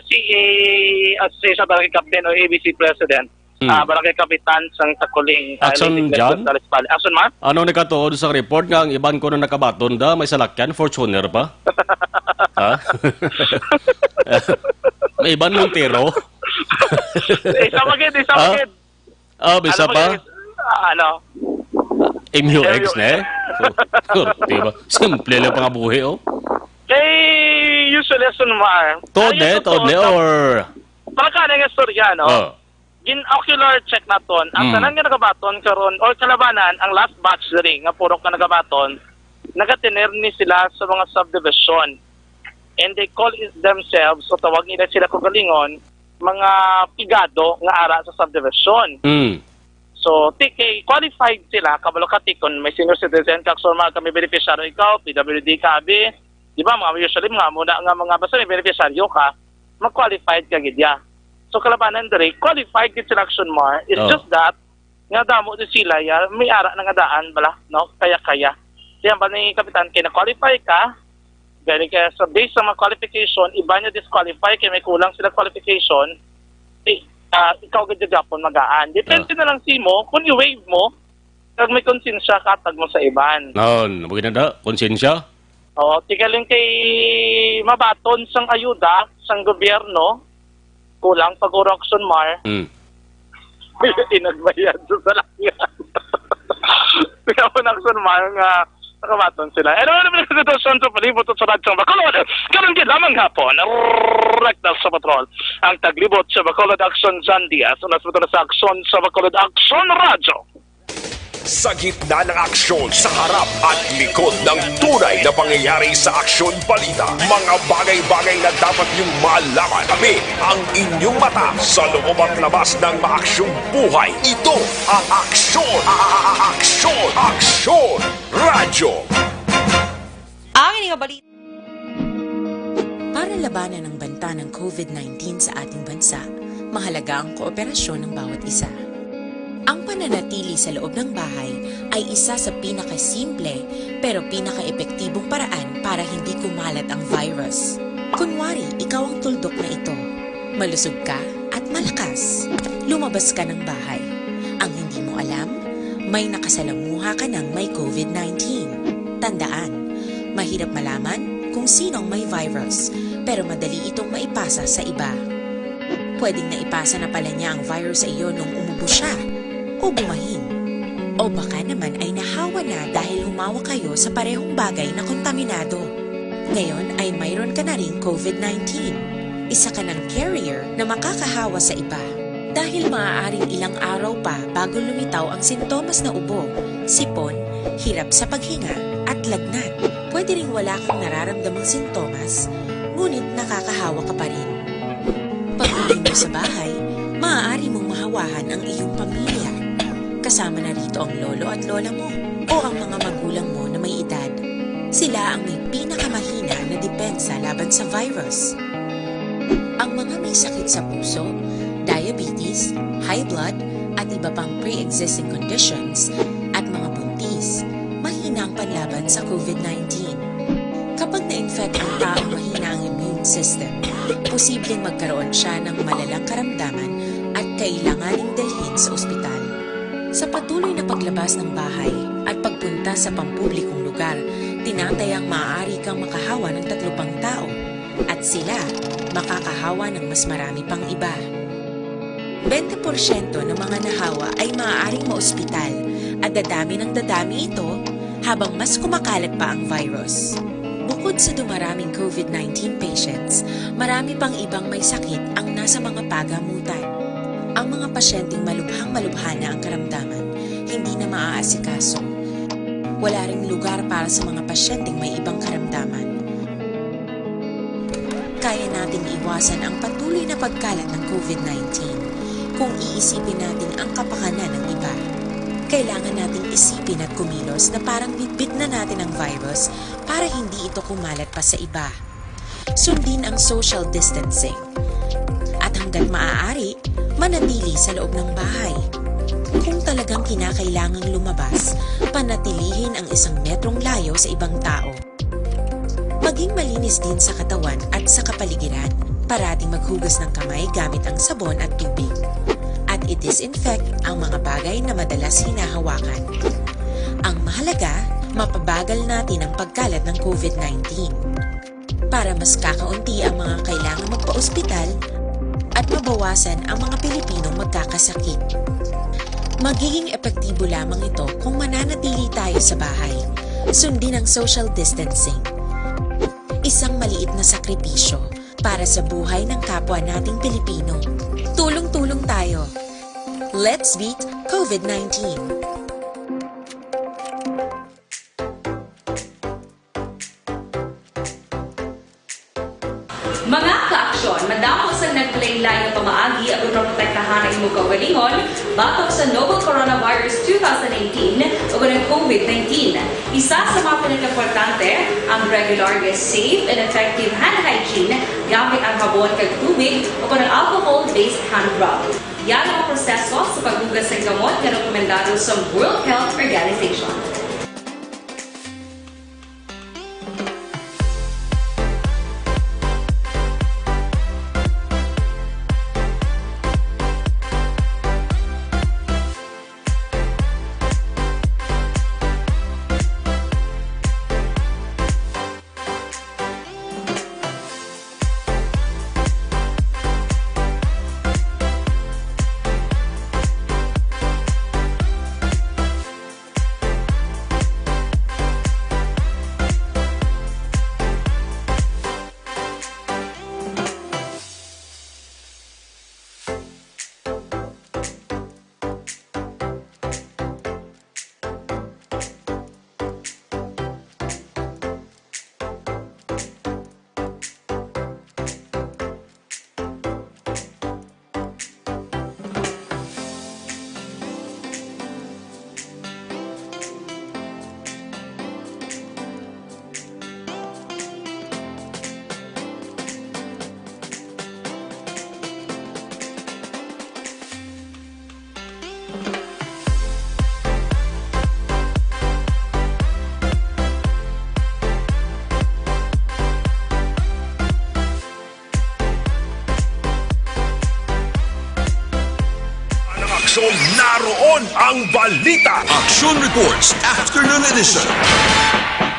si, eh, Association Barangay Captain o A B C President, Mm. ah, Barangay Kapitan sang Takuling, ah, Action, Leyte John? Gonzales Pali. Action, man? Ano nakatuod sa report nga ang iban kuno nakabaton da, may salakyan, Fortuner pa? Ha? May iban Montero? Isa pa gid, isa pa Ha? gid. Ah, bisa Ano pa? pa gid? Ah, ano? M U X M U X. na eh? Oh, oh, di ba? Simple lang pangabuhi, oh. Kay usually, Action, man. Tuod Ay, ni, ito, tuod ni, tuod. or? Para ka na yung istorya, no? Oh. Gin-ocular check naton. Ang Mm. tanan nga nagabaton karon or kalabanan, ang last batch diri nga purok nga nagabaton, nagatener ni sila sa mga subdivision. And they call it themselves, so tawag nila sila kaugalingon, mga pigado nga ara sa subdivision. Mm. So, ti-, kay qualified sila, kabalo ka, ti, kung may senior citizen, kag sure, mga kami beneficiary ikaw, P W D ka, abi, di ba, mga usually, mga muna nga mga, basta may beneficiaryo ka, mag-qualified ka gid ya. So, kalabanan diri, qualified gid sila, Action, Mar. It's Oh. just that, nga damo di sila, ya, may ara na nga daan bala, no? Kaya-kaya. Kaya ba ni Kapitan, kay na-qualify ka, gani kaya sa base sa mga qualification, iba niya disqualify, kay may kulang sila qualification, eh, ah, ikaw gid gyapon magaan. Depende Ah. na lang sa imo, kung i-waive mo, kag may konsensya ka, tag mo sa iban. Noon, mo ginada, konsensya? Oo, tigaling kay mabaton sang ayuda sang gobyerno, kulang pa guro, Action, Mar. Mm. Inagbayad sa salakyan. Kaya po na, Action, Mar, nga nakabaton sila. Ano, ano, ano, sitwasyon sa palibot sa Radyong Bacolod? Karon gid lamang hapon, rekta sa patrol. Ang taglibot sa Bacolod, Action, John Diaz. Unas mo to na sa Action sa Bacolod, Action Radyo. Sa gitna ng aksyon, sa harap at likod ng tunay na pangyayari sa Aksyon Balita, mga bagay-bagay na dapat niyong malaman. Kami ang inyong mata sa loob at labas ng maaksyong buhay. Ito ang Aksyon, a-, a-, a-, Aksyon, Aksyon Radyo. Ang ining balita. Para labanan ang banta ng COVID nineteen sa ating bansa, mahalaga ang kooperasyon ng bawat isa. Ang pananatili sa loob ng bahay ay isa sa pinakasimple pero pinakaepektibong paraan para hindi kumalat ang virus. Kunwari, ikaw ang tuldok na ito. Malusog ka at malakas. Lumabas ka ng bahay. Ang hindi mo alam, may nakasalamuha ka ng may COVID nineteen. Tandaan, mahirap malaman kung sino ang may virus, pero madali itong maipasa sa iba. Pwedeng naipasa na pala niya ang virus sa iyo nung umubo siya o bumahin. O baka naman ay nahawa na dahil humawak kayo sa parehong bagay na kontaminado. Ngayon ay mayroon ka na ring covid nineteen. Isa ka ng carrier na makakahawa sa iba. Dahil maaaring ilang araw pa bago lumitaw ang sintomas na ubo, sipon, hirap sa paghinga, at lagnat. Pwede ring wala kang nararamdamang sintomas, ngunit nakakahawa ka pa rin. Pag-uwi mo sa bahay, maaari mong mahawahan ang iyong pamilya. Kasama na rito ang lolo at lola mo o ang mga magulang mo na may edad. Sila ang may pinakamahina na depensa laban sa virus. Ang mga may sakit sa puso, diabetes, high blood, at iba pang pre-existing conditions, at mga buntis, mahina ang panlaban sa covid nineteen. Kapag na-infect ang taong mahina ang immune system, posibleng magkaroon siya ng malalang karamdaman at kailanganing dalhin sa ospital. Sa patuloy na paglabas ng bahay at pagpunta sa pampublikong lugar, tinatayang maaari kang makahawa ng tatlo pang tao at sila makakahawa ng mas marami pang iba. Bente porsyento ng mga nahawa ay maaaring maospital at dadami ng dadami ito habang mas kumakalat pa ang virus. Bukod sa dumaraming covid nineteen patients, marami pang ibang may sakit ang nasa mga pagamutan. Ang mga pasyenteng malubhang-malubha na ang karamdaman, hindi na maaasikaso. Wala ring lugar para sa mga pasyenteng may ibang karamdaman. Kaya nating iwasan ang patuloy na pagkalat ng covid nineteen kung iisipin natin ang kapakanan ng iba. Kailangan nating isipin at kumilos na parang bitbit na natin ang virus para hindi ito kumalat pa sa iba. Sundin ang social distancing. At hanggat maaari, manatili sa loob ng bahay. Kung talagang kinakailangang lumabas, panatilihin ang isang metrong layo sa ibang tao. Maging malinis din sa katawan at sa kapaligiran. Parating maghugas ng kamay gamit ang sabon at tubig. At i-disinfect ang mga bagay na madalas hinahawakan. Ang mahalaga, mapabagal natin ang pagkalat ng covid nineteen. Para mas kakaunti ang mga kailangang magpa-ospital at mabawasan ang mga Pilipinong magkakasakit. Magiging epektibo lamang ito kung mananatili tayo sa bahay. Sundin ang social distancing. Isang maliit na sakripisyo para sa buhay ng kapwa nating Pilipino. Tulong-tulong tayo. Let's beat covid nineteen. Mga ka-aksyon, madamo sang naglain-lain nga pamaagi aron maprotektahan ang imong kaugalingon batok sa novel coronavirus two thousand nineteen ug ang covid nineteen. Isa sa mga pinakaimportante, ang regular nga safe and effective hand hygiene gamit ang habon kag tubig o kon ang alcohol-based hand rub. Yan ang proseso sa paghugas sang gamot nga rekomendado sa World Health Organization. Ang aksyon, naroon ang balita. Action Reports, Afternoon Edition.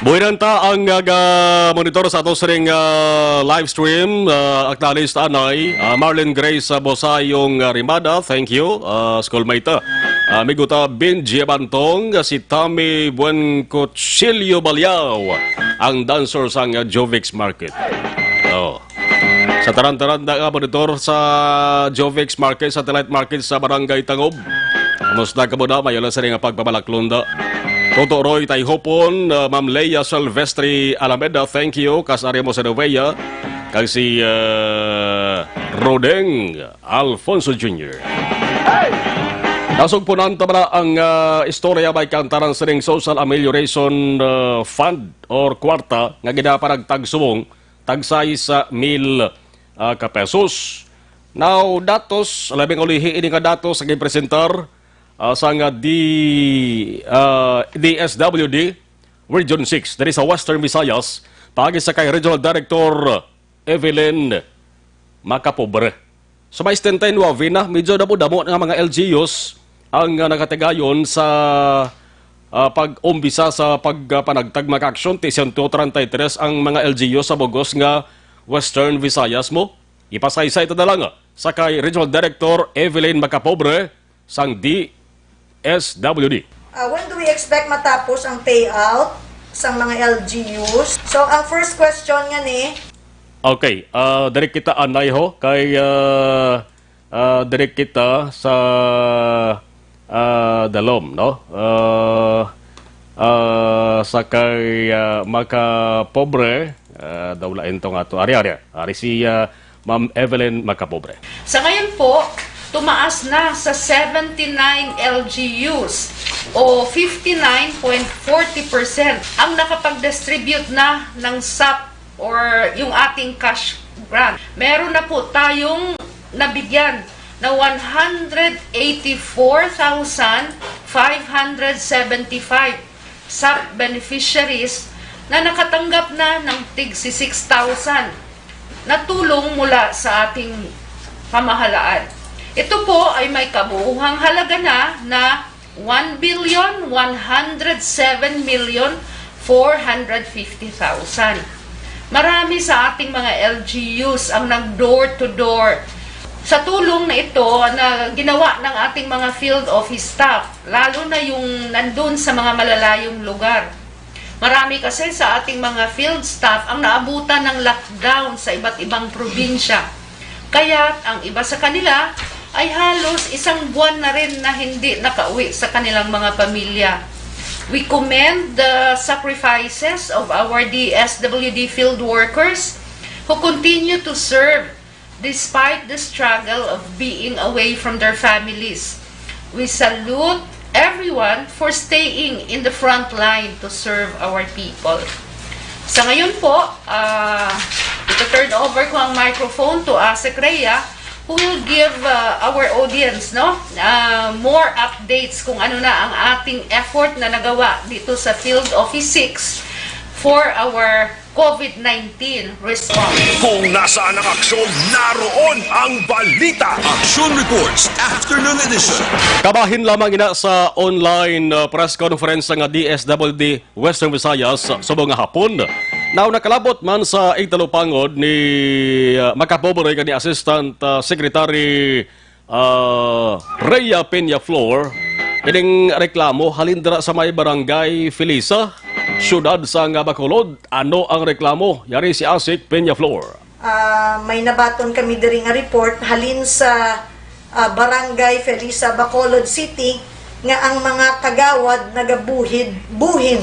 Buhinan ta ang, ah, ga-monitor sa ato sining, ah, live stream. Ah, acknowledge ta anay, ah, Marlene Grace, ah, Bosayong, ah, Rimada, thank you, ah, schoolmate ta. Ah, amigo ta Benji Abantong, ah, si Tommy Buen Cuchillo Baliao, ang dancer sang, ah, Jovix Market. Oh. Sa taran-taran na nga monitor sa Jovix Market, Satellite Market sa Barangay Tangob. Kumusta kamo na? Mayo lang sa nga pagpamalaklon da. Toto Roy Tayhopon, uh, Ma'am Leia Silvestre Alameda, thank you. Kas Arya mo sa Novea, kag si, uh, Rodeng Alfonso Junior. Nasugpunan ta bala ang, uh, istorya may kantaran sining Social Amelioration, uh, Fund or kwarta nga ginapanagtag subong tag sais mil, ah, ka pesos. Now, datos, labing ulihi ini nga datos nga gipresentar, ah, sang D, ah, D S W D Region six diri sa Western Visayas, paagi sa kay Regional Director Evelyn Macapobre. Sa may setenta y nuebe na, medyo damo-damo nga mga L G Us ang, ah, nakatigayon sa, ah, pag-umpisa sa pagpanagtag mga aksyon. Ti siyento treinta y tres ang mga L G Us sa bugos nga Western Visayas mo. Ipasaysay ta na lang sa kay Regional Director Evelyn Macapobre sang D S W D. Ah, when do we expect matapos ang payout sang mga L G Us? So, ang first question nga ni, Okay, ah, diri kita anay ho kay, ah, ah, diri kita sa, ah, dalom, no? Ah, ah, sa kay, ah, Macapobre, ah, daw lain to nga to. Ari, ari, ari si, ah, Ma'am Evelyn Macapobre. Sa ngayon po, tumaas na sa seventy-nine L G Us o fifty-nine point forty percent ang nakapag-distribute na ng sap or yung ating cash grant. Meron na po tayong nabigyan na one hundred eighty-four thousand five hundred seventy-five sap beneficiaries na nakatanggap na ng tig six thousand na tulong mula sa ating pamahalaan. Ito po ay may kabuuhang halaga na na one billion one hundred seven million four hundred fifty thousand. Marami sa ating mga L G Us ang nag-door to door. Sa tulong na ito na ginawa ng ating mga field office staff, lalo na yung nandun sa mga malalayong lugar. Marami kasi sa ating mga field staff ang naabutan ng lockdown sa iba't ibang probinsya. Kaya't ang iba sa kanila ay halos isang buwan na rin na hindi nakauwi sa kanilang mga pamilya. We commend the sacrifices of our D S W D field workers who continue to serve despite the struggle of being away from their families. We salute everyone for staying in the front line to serve our people. Sa ngayon po, ah, ito turn over ko ang microphone to Asek Rhea, who will give, ah, our audience, no, ah, more updates kung ano na ang ating effort na nagawa dito sa Field Office six for our COVID nineteen response. Kung nasaan ang aksyon, naroon ang balita. Aksyon Reports, Afternoon Edition. Kabahin lamang ina sa online, uh, press conference nga D S W D Western Visayas subong nga hapon. Now, nakalabot man sa igtalupangod ni, uh, Macapobre kag ni Assistant, uh, Secretary ah, Rhea Peñaflor, ining reklamo halin dira sa may Barangay Felisa, siyudad sang Bacolod. Ano ang reklamo? Yari si Asik Peñaflor. Ah, may nabaton kami diri nga report halin sa, ah, Barangay Felisa, Bacolod City, nga ang mga kagawad nagabuhid buhin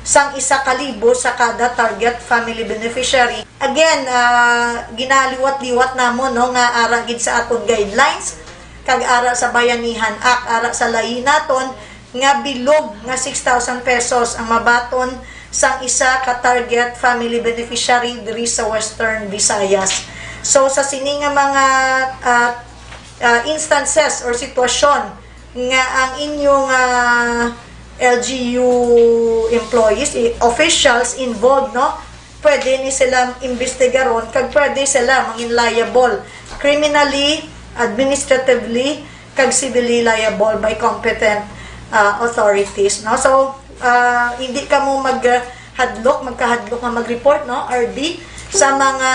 sang isa ka libo sa kada target family beneficiary. Again, ah, ginaliwat-liwat namon, no, nga ara gid sa aton guidelines kag ara sa Bayanihan Act, ara sa layi naton nga bilog nga six thousand pesos ang mabaton sang isa ka target family beneficiary diri sa Western Visayas. So, sa sini nga mga, ah, ah, instances or sitwasyon nga ang inyong, ah, L G U employees, i-, officials involved, no? Pwede ni sila imbestigaron kag pwede sila mangin liable criminally, administratively, kag civilly liable by competent, ah, authorities, no? So, ah, hindi kamo mag, ah, hadlok, magkahadlok nga mag-report, no, R D, sa mga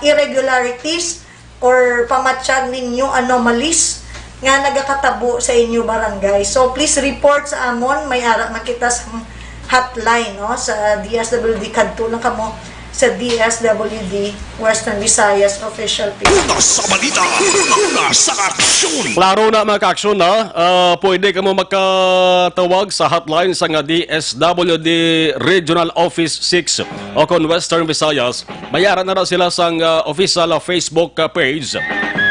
irregularities or pamatyag ninyo anomalies nga nagakatabo sa inyo barangay. So, please report sa amon. May ara man kita sa hotline, no, sa D S W D. Kadto lang kamo sa D S W D Western Visayas official page. Una sa balita, una sa aksyon. Klaro na, mga ka-aksyon, ha? Ah, pwede kamo makatawag sa hotline sa nga D S W D Regional Office six o kon Western Visayas. May ara na ra sila sang, ah, official, ah, Facebook, ah, page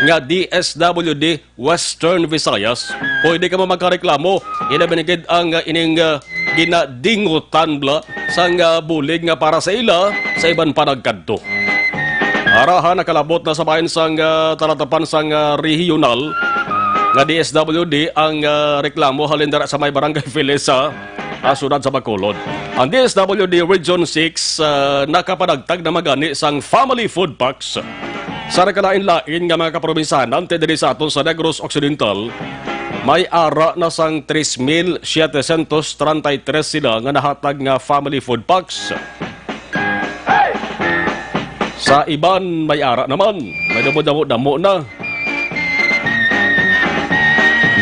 nga D S W D Western Visayas. Pwede kamo magkareklamo, ilabi na gid ang, ah, ining, ah, ginadingutan bala sang, ah, bulig nga para sa ila sa iban pa nagkadto. Arahan, nakalabot na sa bahin sang, ah, talatapan sang, ah, rehiyonal nga D S W D ang, ah, reklamo halin dira sa may Barangay Felisa, ah, siyudad sa Bacolod. Ang D S W D Region six, ah, nakapanagtag na man gani sang family food packs sa nagkalain-lain nga mga kaprobinsyanan diri sa aton sa Negros Occidental. May ara na sang tres mil setecientos treinta y tres sila nga nahatag nga family food packs. Sa iban, may ara naman. May damo-damo-damo na.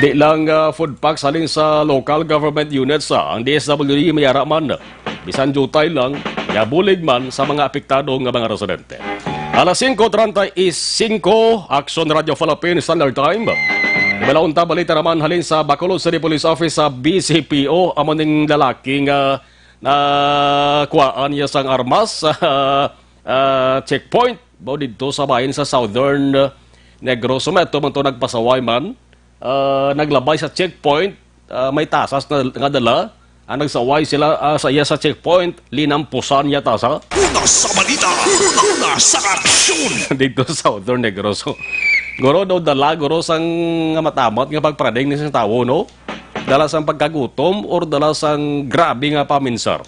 Di lang, ah, food packs halin sa local government units, ah, ang D S W D may ara man. Bisan diutay lang, nga bulig man sa mga apektado nga mga residente. Alas singko treinta y cinco, Aksyon Radio Philippines Standard Time. May unta balita naman halin sa Bacolod City Police Office sa B C P O, amo ning lalaki nga nakuhaan niya sang armas sa, ah, checkpoint. Baw didto sa bahin sa Southern, ah, Negros. So, may ato man to nagpasaway man, ah, naglabay sa checkpoint, ah, may tasas na, nga dala. Ang nagsaway sila, ah, sa iya sa checkpoint, linampusan niya tasa. Una sa balita, una sa aksyon. Dito sa Southern Negros. Guro daw dala, guro sang nga matamat nga pagparading ni sang tawo, no? Dala sang pagkagutom or dala sang grabe nga paminsar?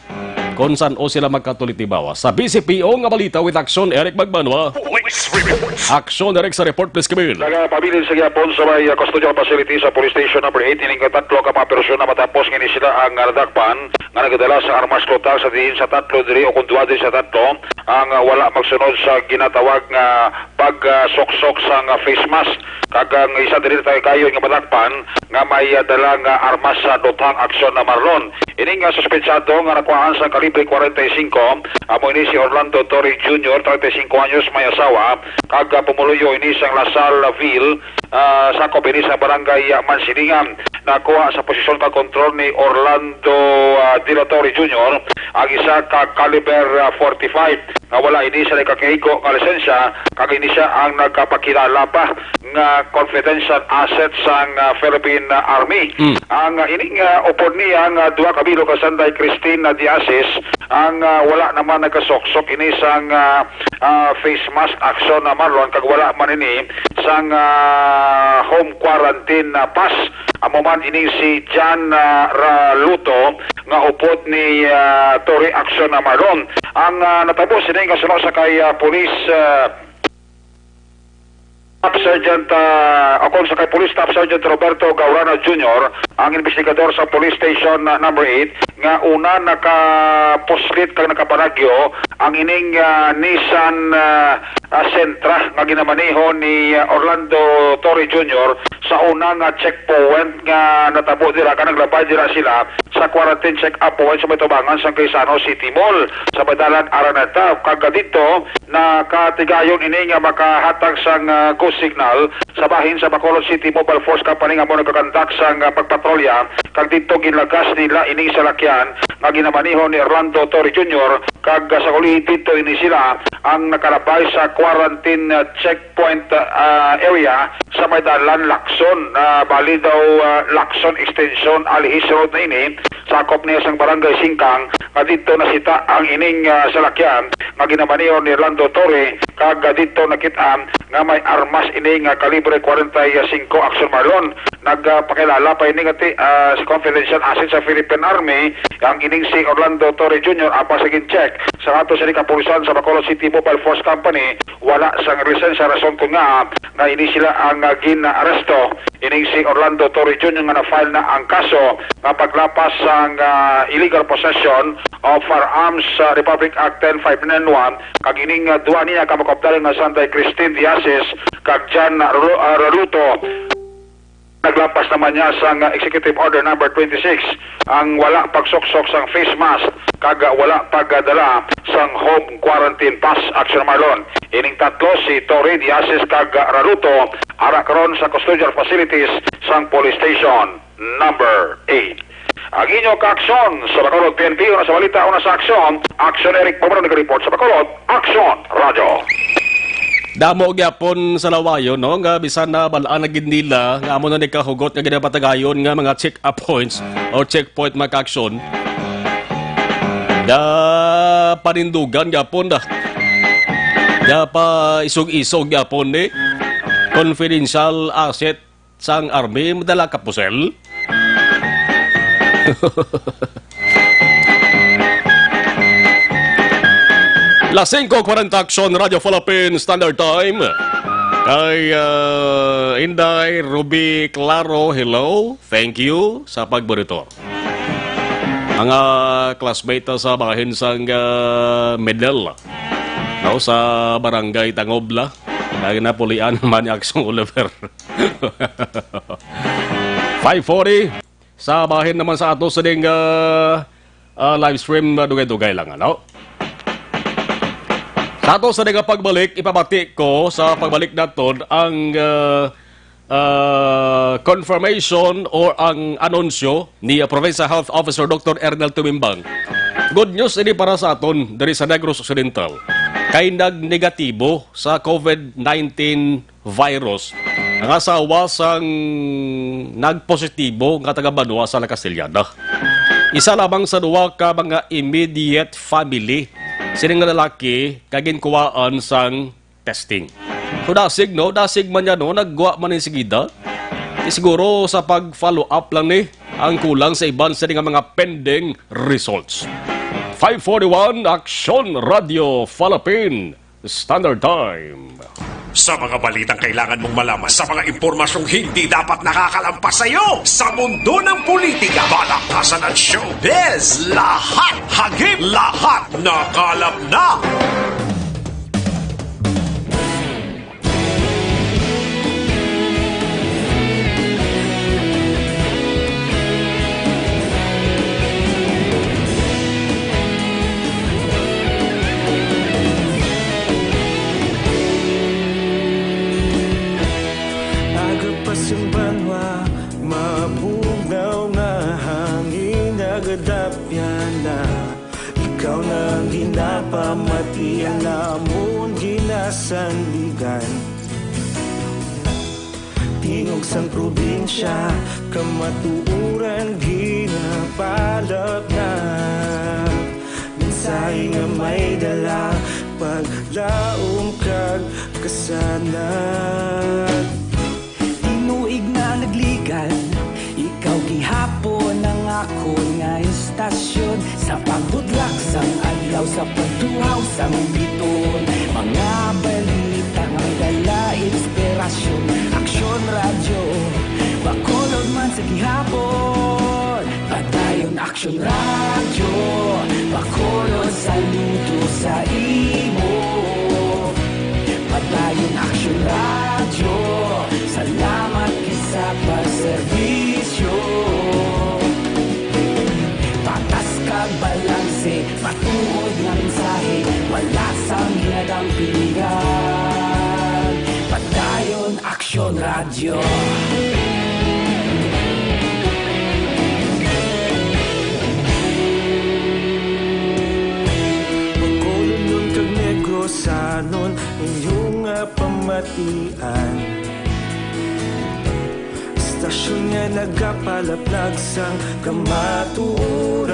Kon san-o sila magkatulitibawa. Sa B C P O nga balita with Action, Eric Magbanwa. Police reports. Action, Eric, sa report, please, come in. Nagapabilin sa gihapon sa may, uh, custodial facility sa Police Station Number eight, ining tatlo ka mga persona matapos nga ini sila ang, uh, nadakpan nga nagadala sa armas total sa diin sa tatlo diri o kung duha diri sa tatlo ang, uh, wala magsunod sa ginatawag nga pagsuksok sang face mask. Kag ang isa diri tayo kayo nga madakpan nga may, ah, dala nga armas sa Dotang Aksyon na Marlon. Ini nga suspetsado nga nakuhaan sa kalibre forty-five, amo ini si Orlando Torre Junior, treinta y cinco anyos, may asawa, kag, ah, pumuluyo ini sang La Salle Ville, ah, sakop ini sa barangay, ah, Mansilingan. Nakuha sa posisyon kag kontrol ni Orlando, ah, De La Torre Junior ang isa ka caliber, ah, forty-five. Nga wala ini sa nagkakaigo nga lisensya, kag ini sia ang nagkapakilala pa nga confidential asset sang, ah, Philippine, ah, Army. Mm. Ang, ah, ining, ah, upod niya nga duha ka bilog ka sanday Christine, ah, Diasis, ang, ah, wala naman nagkasuksok ini sang, ah, ah, face mask action na Marlon, kag wala man ini sang, ah, home quarantine, ah, pass. Amo man ini si Jan, ah, Raluto nga upod ni, ah, Torre Action na Marlon. Ang, ah, natabo sini nga suno sa kay, ah, Police, ah, Staff Sergeant, ah, o kung sa kay Police Staff Sergeant Roberto Gaurana Junior, ang investigador sa Police Station, ah, Number eight, nga una nakapuslit kag nakapanagyo ang ining, ah, Nissan, ah, ah, Sentra nga ginamaneho ni, ah, Orlando Torre Junior sa una nga checkpoint nga natabo dira, ka naglabay dira sila sa quarantine check-up point sa may tubangan sang Gaisano City Mall sa may dalan Araneta. Kag didto, nakatigayon ini nga makahatag sang, ah, go signal sa bahin sa Bacolod City Mobile Force Company nga amo nagakandak sang, ah, pagpatrolya, kag didto ginlagas nila ining salakyan nga ginamaneho ni Orlando Torre Junior, kag, ah, sa ulihi didto ini sila ang nakalabay sa quarantine, ah, checkpoint, ah, area sa may dalan Lacson. Ah, bali daw, ah, Lacson Extension, Alihis Road na ini, sakop niya sang Barangay Singkang, nga didto nasita ang ining, ah, salakyan nga ginamaneho ni Orlando Torre, kag, ah, didto nakit-an nga may armas ini nga kalibre forty-five Action Marlon. Nagpakilala pa ini nga ti-, ah, sa confidential asset sa Philippine Army Ang ining si Orlando Torre Junior, apang sa gin-check sa ato sa kapulisan sa Bacolod City Mobile Force Company, wala sang lisensya, rason kon nga, nga ini sila ang, ah, gin-aresto. Ining si Orlando Torre Junior nga na-file na ang kaso nga paglapas sang, ah, illegal possession of firearms sa Republic Act ten five nine one, kag ining, ah, duha niya ka makapdalan nga sanday, Christine Diasis kag Jan Ru-, ah, Raluto. Naglapas naman niya sang Executive Order Number twenty-six, ang wala pagsuksok sang face mask kag wala pagdala sang home quarantine pass. Action, Marlon. Ining tatlo, si Torre, Diasis kag Raluto, ara karon sa custodial facilities sang Police Station Number eight. Ang inyo kaaksyon sa Bacolod P N P, una sa balita, una sa aksyon. Aksyon, Eric Pomero, nag-report sa Bacolod. Aksyon, Radyo. Damo gyapon sa lawayon, no, nga bisan na bal-an na gid nila nga amo na ni kahugot nga ginapatagayon nga mga check-up points or checkpoint, mga kaaksyon. Da panindugan gyapon da. Da pa isog-isog gyapon ni confidential asset sang army, madala ka pusel. Las singko kwarenta, Aksyon, Radyo Philippine Standard Time. Kay, ah, Inday Ruby Claro, hello. Thank you sa pagmonitor. Ang, ah, classmate sa bahin sang, ah, middle, no, sa Barangay Tangobla. Kay napulian naman ni Aksyon Oliver. Five forty. Sa bahin naman sa ato sa ding, ah, ah, live stream, ah, dugay-dugay lang, ano? Sa ato sa ding pagbalik, ipabati ko sa pagbalik naton ang, ah, ah, confirmation or ang anunsyo ni, ah, Provincial Health Officer Doctor Ernel Tumimbang. Good news ini para sa aton diri sa Negros Occidental. Kay nagnegatibo sa COVID nineteen virus ang asawa sang nagpositibo nga taga-banwa sa La Castellana. Isa lamang sa duha ka mga immediate family sining nga lalaki kay ginkuwaan sang testing. So, dasig, no? Dasig man niya, no? Nagwa man ni sigida. Di siguro sa pag-follow up lang ni ang kulang sa iban sini nga mga pending results. Five forty-one, Aksyon Radio Philippine Standard Time. Sa mga balitang kailangan mong malaman, sa mga impormasyong hindi dapat nakakalampas sa iyo, sa mundo ng politika, balaktasan at showbiz, lahat, hagip, lahat, nakalap na. Aga pa sang banwa, mabugnaw nga hangin, nagadapyan na. Ikaw na ang ginapamati, ang amon ginasandigan. Tingog sang probinsya, kamatuoran ginapalapnap. Mensahe nga may dala, paglaom kag kasanag. Tinuig na nagligad, ikaw gihapon ang akon nga istasyon. Sa pagbudlak sang adlaw, sa pagtuhaw sang biton, mga balita nga dala inspirasyon. Aksyon Radyo, Bacolod man sa gihapon. Padayon Aksyon Radyo, Bacolod, saludo sa imo. Padayon Aksyon Radyo, salamat kay sa pagserbisyo. Patas kag balanse, matuod nga mensahe, wala sang hinadampingan. Padayon Aksyon Radyo. Bacolodnon kag Negrosanon, inyo nga pamatian. Istasyon nga nagapalaplag sang kamatuoran.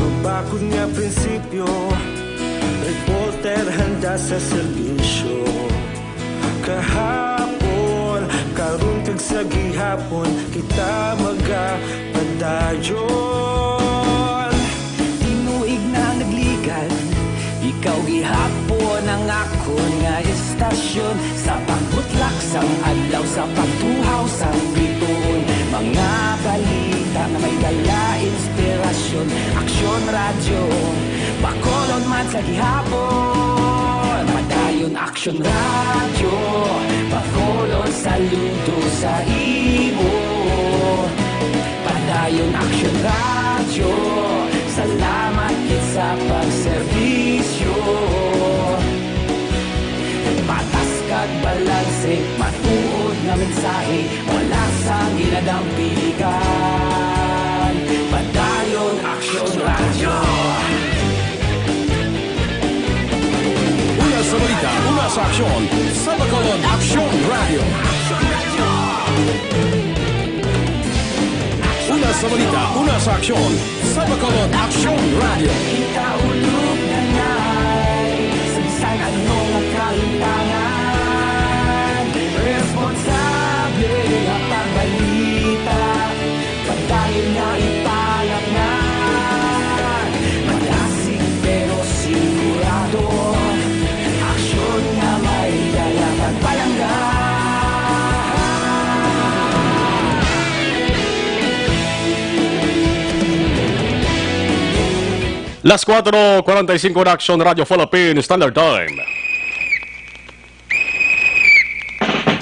Mabakod nga prinsipyo, reporter handa sa serbisyo. Kahapon, karon, Sa gihapon kita magapadayon. Tinuig na nagligan, ikaw gihapon ang akon nga istasyon. Sa pagbutlak sang adlaw, sa pagtuhaw sang bituon, mga balita nga may dala inspirasyon. Aksyon Radyo, Bacolod man sa gihapon. Padayon Aksyon Radyo, Bacolod, saludo sa imo. Padayon Aksyon Radyo, salamat gid sa pagserbisyo. Patas kag balanse, matuod nga mensahe, wala sang ginadampigan. Padayon Aksyon Radyo. Una sa balita, una sa aksyon, sa Bacolod Aksyon Radyo. Una sa balita, una sa aksyon, sa Bacolod Aksyon Radyo. Kita ulog na ngay, sabisan ano nga kahintangan. Responsable nga pagbalita, padayon nga ipalatngan. Malasig pero sigurado, aksyon nga may dala kag palangga. Las cuatro cuarenta y cinco na Aksyon Radyo Philippine Standard Time.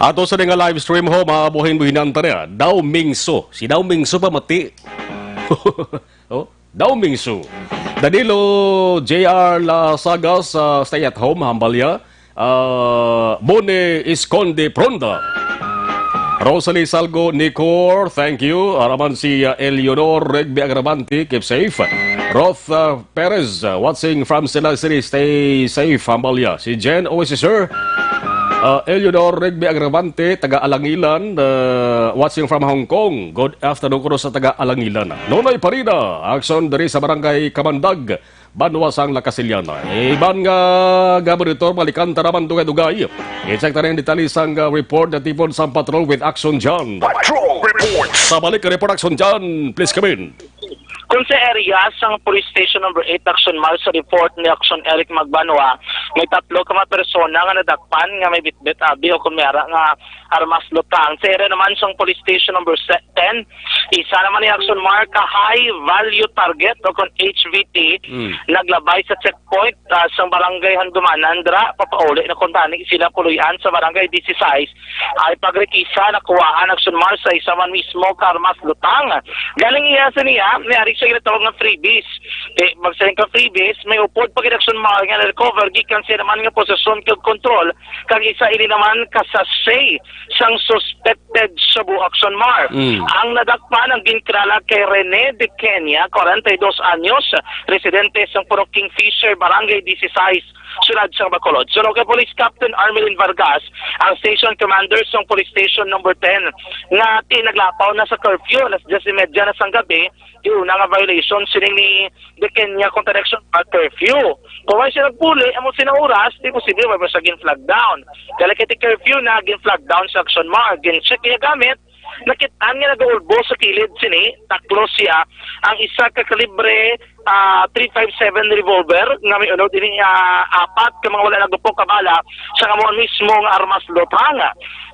Ato sa nga live stream ho, maabuhin mo hinanta niya. Daw Mingso. Si Daw Mingso pa mati. Oh, Daw Mingso. Danilo J R Lasagas, ah, stay at home, hambal ya. Ah, Boni Esconde Pronda. Rosalie Salgo Nicor, thank you. Araman si, ah, Eleanor Regbe Agravante, keep safe. Roth, ah, Perez, uh, watching from Sila City. Stay safe, hambal ya. Si Jen Oisisir, uh, Eleanor Rigby Agravante, taga Alangilan, uh, watching from Hong Kong. Good afternoon kuno sa taga Alangilan. Nonoy Parida, aksyon diri sa Barangay Kamandag, banwa sang La Casillana. Iban nga gaboritor, balikan ta naman dugay-dugay. I-check ta rin detalye sang, uh, report natipon sang patrol with Action John. Patrol report. Sa balik report, Action John, please come in. Kung sa area sang Police Station Number Eight, Action Mar, sa report ni Action Eric Magbanwa, may tatlo ka mga persona nga nadakpan nga may bitbit abi o kung may ara nga armas lutang. Sa area naman sang Police Station Number se-, Ten, isa naman ni Action Mar ka high value target o kung H V T, Mm. naglabay sa checkpoint, ah, sang Barangay Handumanan, dra papauli na kuntani sila puloy-an sa Barangay Disisais. Ay pagrekisa nakuhaan, Action Mar, sa isa man mismo ka armas lutang. Galing iya sa niya, may ari siya ginatawag nga freebies. Di, magsiling ka freebies, may upod pa gid, Action Mar, nga na-recover gikan sa naman nga posesyon kag kontrol kag isa ini naman ka sachet sang suspected shabu, Action Mar. Mm. Ang nadakpan ang ginkilala kay Rene de Kenya, kwarenta y dos anyos, residente sang Purok Kingfisher, Barangay Disisais, Siyudad sang Bacolod. Suno kay Police Captain Armelin Vargas, ang station commander sang Police Station Number Ten, nga ti naglapaw na sa curfew, alas diyes y media na sang gabi, di una nga violation sining ni de Kenya kung direction pa curfew. Kung wala siya nagpuli, amo sina oras, di posible wala siya gin-flag down. Kaya kay curfew na gin-flag down sa Action Mar, gin-check niya gamit, nakit-an nga nagaulbo sa kilid sini, taklo siya, ang isa ka kalibre, ah, three five seven revolver nga may unod ini, ah, apat ka mga wala nagupok ka bala sa amo mismo nga armas lutang.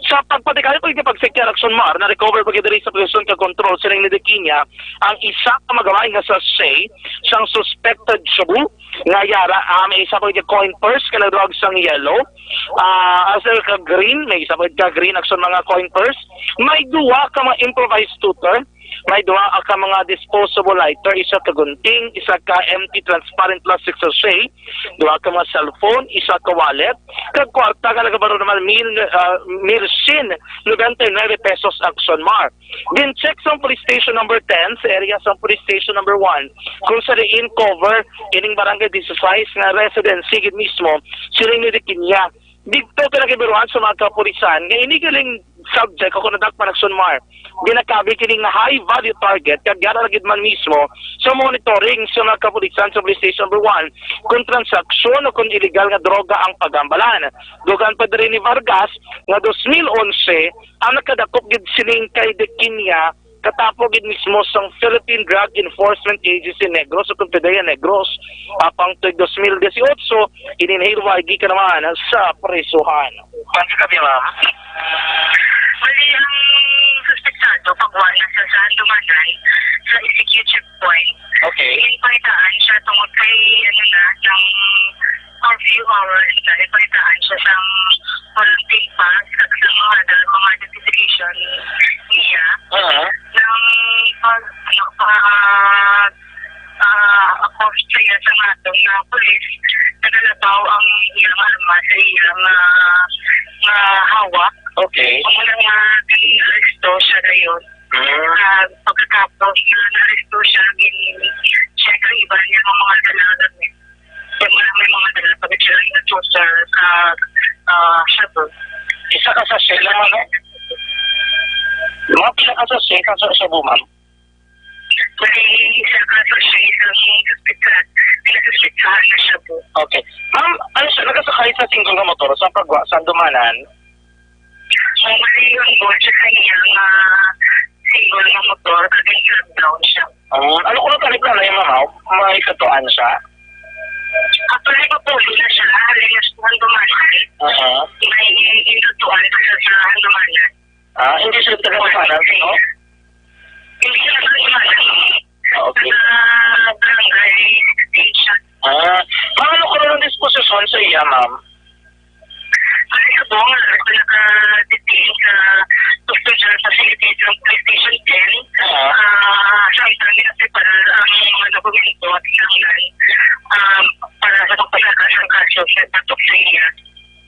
Sa pagpatikaya ko, pag-check niya, Action Mar, na-recover pa gid diri sa posisyon ka kontrol sining ni de Kenya ang isa ka magaway nga sachet sang suspected shabu nga yara, ah, may isa pa gid coin purse ka nagduwag sang yellow, ah, as well ka green, may isa pa gid ka green, Action, mga coin purse. May duwa ka mga improvised tutor, may duwa ka mga disposable lighter, isa ka gunting, isa ka empty transparent plastic sachet, duwa ka mga cellphone, isa ka wallet, kag kwarta nga nagabaro naman mil, ah, mil syen noventa y nueve pesos, Action Mar. Gin-check sang Police Station Number Ten sa area sang Police Station Number One, kung sa diin cover ining Barangay Disisais nga residency gid mismo sining ni de Kenya. Didto ka nakibiruan sa mga kapulisan nga ini galing subject o kung nadakpan, Action Mar, ginakabig kini nga high value target, kag yara na gid man mismo sa monitoring sa mga kapulisan sa Police Station Number One kung transaksyon o kung illegal nga droga ang pagambalan. Dugang pa diri ni Vargas nga dos mil onse ang nakadakop gid sining kay Dequiña, katapo gid mismo sang Philippine Drug Enforcement Agency Negros o kung PDEA Negros. Apang tuig dos mil dieciocho, ini nahilway gikan naman sa prisuhan. Kuwan ka kami, ma'am. Bali, ang suspetsado, pagwa na sa, sa handumanan, sa E C Q checkpoint. Okay. Ginpaitaan siya tungod kay, ano na, ng curfew hours na ipalitaan siya sang quarantine pass kag sa mga dal-, mga identification niya. Aha. Nang pag, ano, pa, ah, ah, accost sa iya sa matong na pulis, nagalabaw ang iyang arma sa iyang, ah, nga hawak. Okay. Amo na nga gin-aresto siya dayon. Mm. Ah, pagkatapos na naaresto siya, gin-check ang iban niya nga mga dala nga gamit. Kaya wala may mga dala pa siya ito sa, ah, shabu. Isa ka sachet lang, ano? Mga pila ka sachet ka sa shabu, ma'am? Bali, isa ka sachet sa suspitsa-, pinasuspitsahan na shabu. Okay. Ma'am, ano siya, nakasakay sa single nga motor sa pagwa sa handumanan? Ang mali yun, boss, sa kanya nga single nga motor, kag nag-lockdown siya. Ah, ano ko lang tanong na yung mama, may katuan siya? Actually, papuli na siya, halimos ng dumanan. Aha. May inutuan pa siya sa dumanan. Ah, hindi siya taga Dumanan, no? Hindi siya taga Dumanan. Ah, okay. Taga barangay Station. Ah, ma'am, ano ko lang disposisyon sa iya, ma'am? Ang isa po nga, naka-detain sa custodial facility sa Police Station ten, ah, samtang ginapreparar ang mga dokumento at kinahanglan, um, para sa pagpasaka sa kaso sa batok sa iya.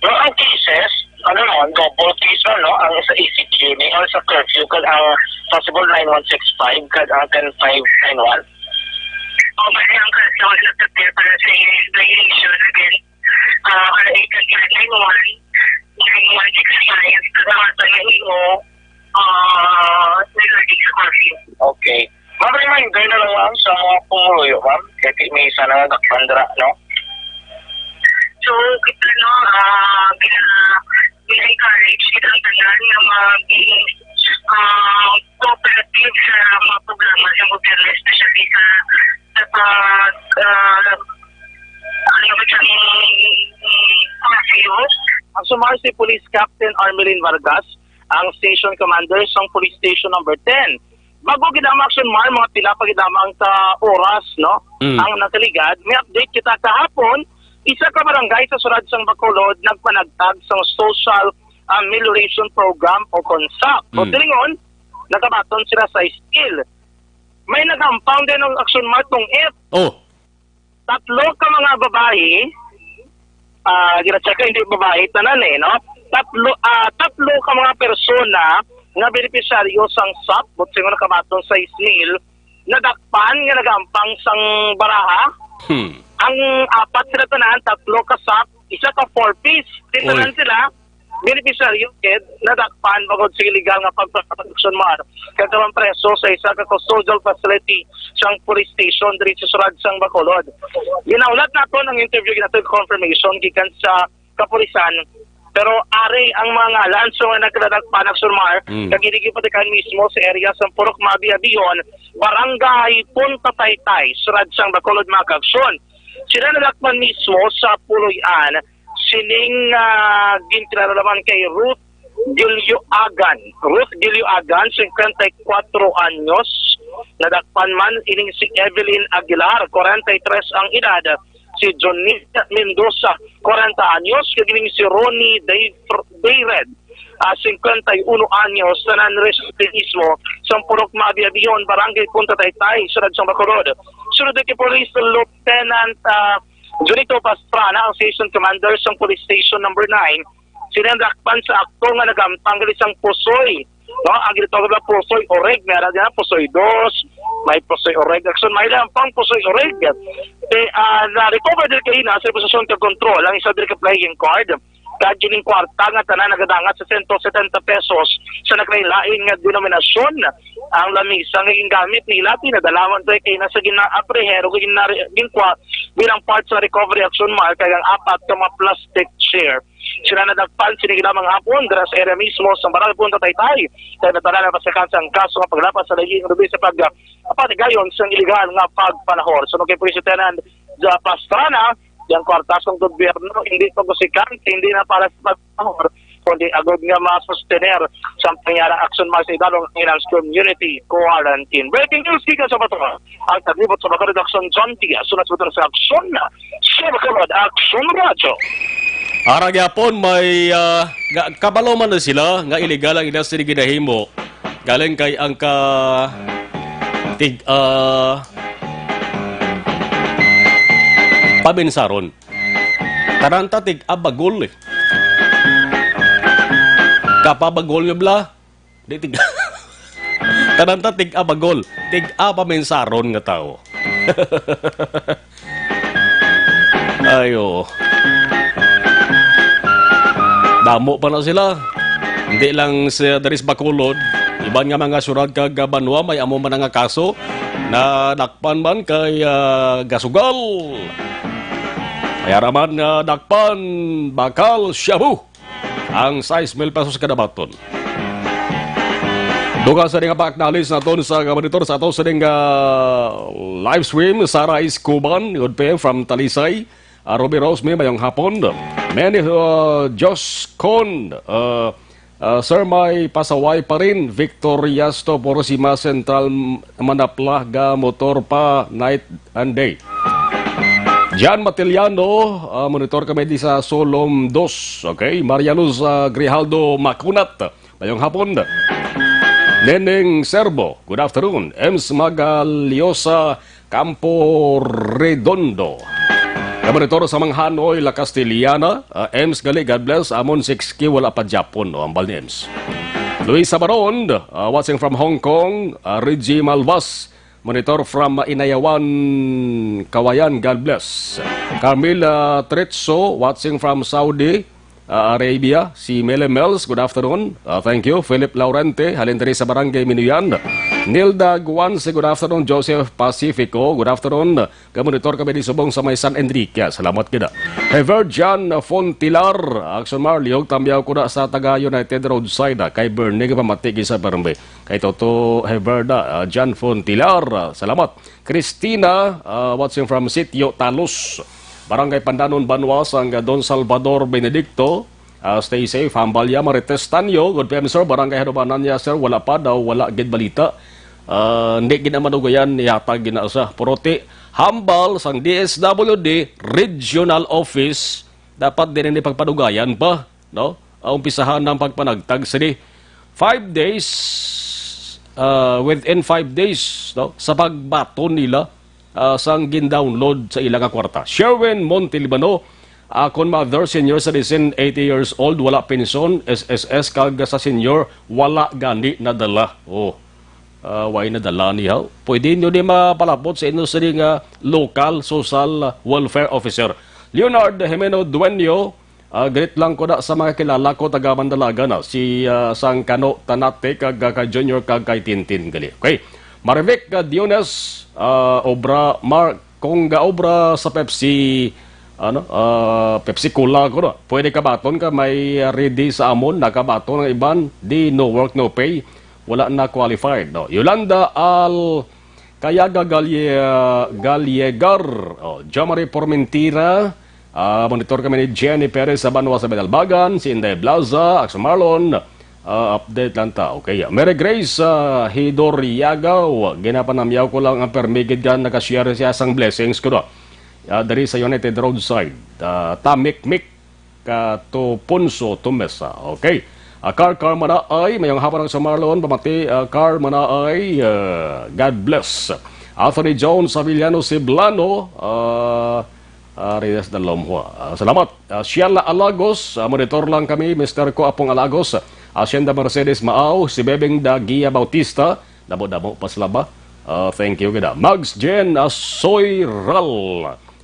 No, ang cases, ano naman, double case na, no? Ang sa E C Q ni, ang sa curfew, kag ang possible nine one six five, kag ang ten five nine one. O, bali ang kaso, nag-prepare para sa violation against ah, R A ten five nine one, nine one six five, sa mga nahimo, ah, regarding sa curfew. Okay. Ma'am, reminder na lang, ma'am, sa mga pumuluyo, ma'am. Kaya may isa na nagpandra, no? So, kita, no, ah, gina-, gina-encourage kita ang tanan nga maging, ah, cooperative sa mga programa sa gobyerno, especially sa, sa pag, ah, ano ba siya, mm, curfew. Ang sumar si Police Captain Armelin Vargas, ang station commander sang Police Station Number ten. Bago gid ang action, Mar, mga pila pa gid lamang ka oras, no? Mm. Ang nakaligad, may update kita kahapon, isa ka barangay sa sulod sang Bacolod nagpanagtag sang social amelioration program o kon SAP. O Mm. silingon, nagabaton sila sa steel. May nagahampang din ang action, Mar, tong F. Oh. Tatlo ka mga babayi, ah, gina-check ka, hindi babayi, tanan eh, no? Tatlo, ah, tatlo ka mga persona nga benepisyaryo sang SAP, buot silingon nakabaton sa steel, nadakpan nga nagahampang sang baraha. Hmm. Ang apat sila tanan, tatlo ka SAP, isa ka four-piece. Di Oy. Tanan sila, benepisyaryo gid nadakpan bangod sa illegal nga pagproduksyon, Mar, kag karon preso sa isa ka custodial facility sang police station diri sa sulod sang Bacolod. Ginahulat naton ang interview, ginahatod confirmation gikan sa kapulisan, pero ari ang mga ngalan sa mga nagkadakpan, Action Mar, Mm. kag ini ginpatikan mismo sa area sa Purok Mabi, Abihon, Barangay Punta Taytay, sulod sang Bacolod, mga kaaksyon. Sila nadakpan mismo sa puloy-an sining, ah, ginkilala naman kay Ruth Gilioagan. Ruth Gilioagan, singkwenta y kuwatro anyos. Nadakpan man ining si Evelyn Aguilar, kwarenta y tres ang edad, si Johnny Mendoza, kwarenta anyos, kag ining si Ronnie Day, Dayred, ah, singkwenta y uno anyos, tanan residente mismo sa Purok Mabi, Abihon, Barangay Punta Taytay, sulod sang Bacolod. Sunod kay Police Lieutenant, ah, Junito Pastrana, ang station commander sang Police Station Number Nine, sila nadakpan sa akto nga nagahampang sang pusoy. No, ang ginatawag na pusoy oreg, may ara dyan, pusoy dos, may pusoy oreg. Action, may lampang pusoy oreg. Eh, ah, na-recover din kayo na sa posisyon ka kontrol ang isa diri ka playing card. kag kining kwarta nga tanan nagadangat sa sento setenta pesos sa naglain-lain nga denominasyon. Ang lamisa nga gingamit nila, pinadala man to kay nasa gina-apreher o gina-, ginkwa bilang part sa recovery action mark kag ang apat ka mga plastic chair. Sila nadakpan sini lamang hapon dira sa area mismo sa Barangay Punta Taytay. Kay natanan na pasakan sang kaso nga paglapas sa lain lubi sa pag, ah, panigayon sang iligal nga pagpanahor. Suno kay Police Lieutenant Ja Pastrana, yang kwartas ng gobyerno hindi pa gusikan, hindi na para sa pagpanahor, kundi agod nga masustener sa pangyara action march sa idalong Hinas Community Quarantine. Breaking news, gikan sa Bato. Ang taglibot sa Bato Redaction, John Diaz, sunod sa Bato sa Aksyon, Sir Kalad, Aksyon Radyo. Ara gyapon may, ah, ga-, kabalo man na sila nga illegal ang ila sila ginahimo. Galing kay ang ka tig, ah, paminsaron. Karanta tig abagol eh. Kapabagol nga bla. Di tig Karanta tig abagol, tig apaminsaron nga tawo. Ayo. Damo pa na sila. Hindi lang sa diri sa Bacolod, iban nga mga syudad kag banwa may amo man nga kaso na dakpan man kay, ah, gasugal. May araman nga dakpan, bakal, shabu. Ang sais mil pesos kada baton. Dugang sa nga pa-acknowledge naton sa nga monitor sa ato sa nga live stream, Sara Escoban, good P M from Talisay. Ah, Ruby Rose, may mayong hapon. Manny, uh, Josh Con, uh, uh, Sir, may pasaway pa rin, Victoria Stop, Orosima Central, Manaplaga, motor pa, night and day. Jan Matiliano, ah, monitor kami di sa Solom dos. Okay, Maria Luz, ah, Grijaldo Macunat, mayong hapon. Neneng Serbo, good afternoon. Ems Magaliosa Campo Redondo. Kamonitor sa Manghanoy, La Castellana, ah, Ems gali, God bless. Amon six K, wala pa Japon, no, ambal ni Ems. Luisa Baron, ah, watching from Hong Kong, ah, Reggie Malvas, monitor from Inayawan, Kawayan, God bless. Carmela Tretso, watching from Saudi, ah, Arabia. Si Mele Mels, good afternoon. Ah, thank you. Philip Laurente, halin diri sa Barangay Minuyan. Nilda Guanse, good afternoon. Joseph Pacifico, good afternoon. Kamonitor kami di subong sa may San Enrique. Salamat gid. Hever John Fontilar, Action Marliog, tamyaw ko na sa taga United Roadside, ah, kay Bernie, kapamati gid sa Bernie. Kay Toto Heverda, ah, John Fontilar, ah, salamat. Christina, ah, watching from Sitio Talos, Barangay Pandanon, Banwa, sang Don Salvador Benedicto. Ah, stay safe, hambal ya. Marites Tanyo, good P M, sir. Barangay Hanubanan niya, sir. Wala pa daw, wala gid balita. Ah, hindi gid naman ugayan, ihatag gid na sa. Puruti, hambal sang D S W D Regional Office, dapat din ini pagpadugayan pa, no? Ah, umpisahan ang pagpanagtag sini. Five days, ah, within five days, no, sa pagbaton nila, ah, sang gin-download sa ila nga kwarta. Sherwin Montelibano, akon mother, senior citizen, eighty years old, wala pensyon, S S S, kag sa senior, wala gani nadala. Oh, ah, way nadala niya. Pwede nyo di mapalapot sa inyo sini nga local social welfare officer. Leonard Jimeno Dueño, Ah, greet lang ko na sa mga kilala ko, taga Mandalaga na, si, ah, Sangkano Tanate, kag, ah, kay Junior, kag kay Tintin gali. Okay. Marivic, ah, Diones, ah, obra, Mar-, kung gaobra sa Pepsi, ano, ah, Pepsi Cola ko na. Pwede ka baton ka, may, ah, ready sa amon, nakabaton ang iban, di no work, no pay, wala na qualified, no. Yolanda Al Kayaga Galle-, Gallegar, oh, Jomari Formentira, ah, monitor kami ni Jenny Perez sa Banwa sa Binalbagan, si Inday Blaza, Axel Marlon, ah, update lang ta. Okay, Mary Grace, ah, Hidoriagaw, ginapanamyaw ko lang ang permigid ka nakashare siya sang blessings ko, no? Ah, diri sa United Roadside, ah, Tamikmik, Katupunso Tumesa. Okay. Ah, Car Car Manaay, mayong hapon ang sa Marlon, pamati, ah, Car Manaay, ah, God bless. Anthony Jones Avellano Siblano, ah, ah, Reyes Dalomhua. Ah, salamat. Ah, Sheila Alagos, ah, monitor lang kami, Mister Ko Apong Alagos, Hacienda Mercedes Maaw, si Bebeng Dagia Bautista, damo-damo pa sila ba? Ah, thank you, gida. Mags Jen Asoyral.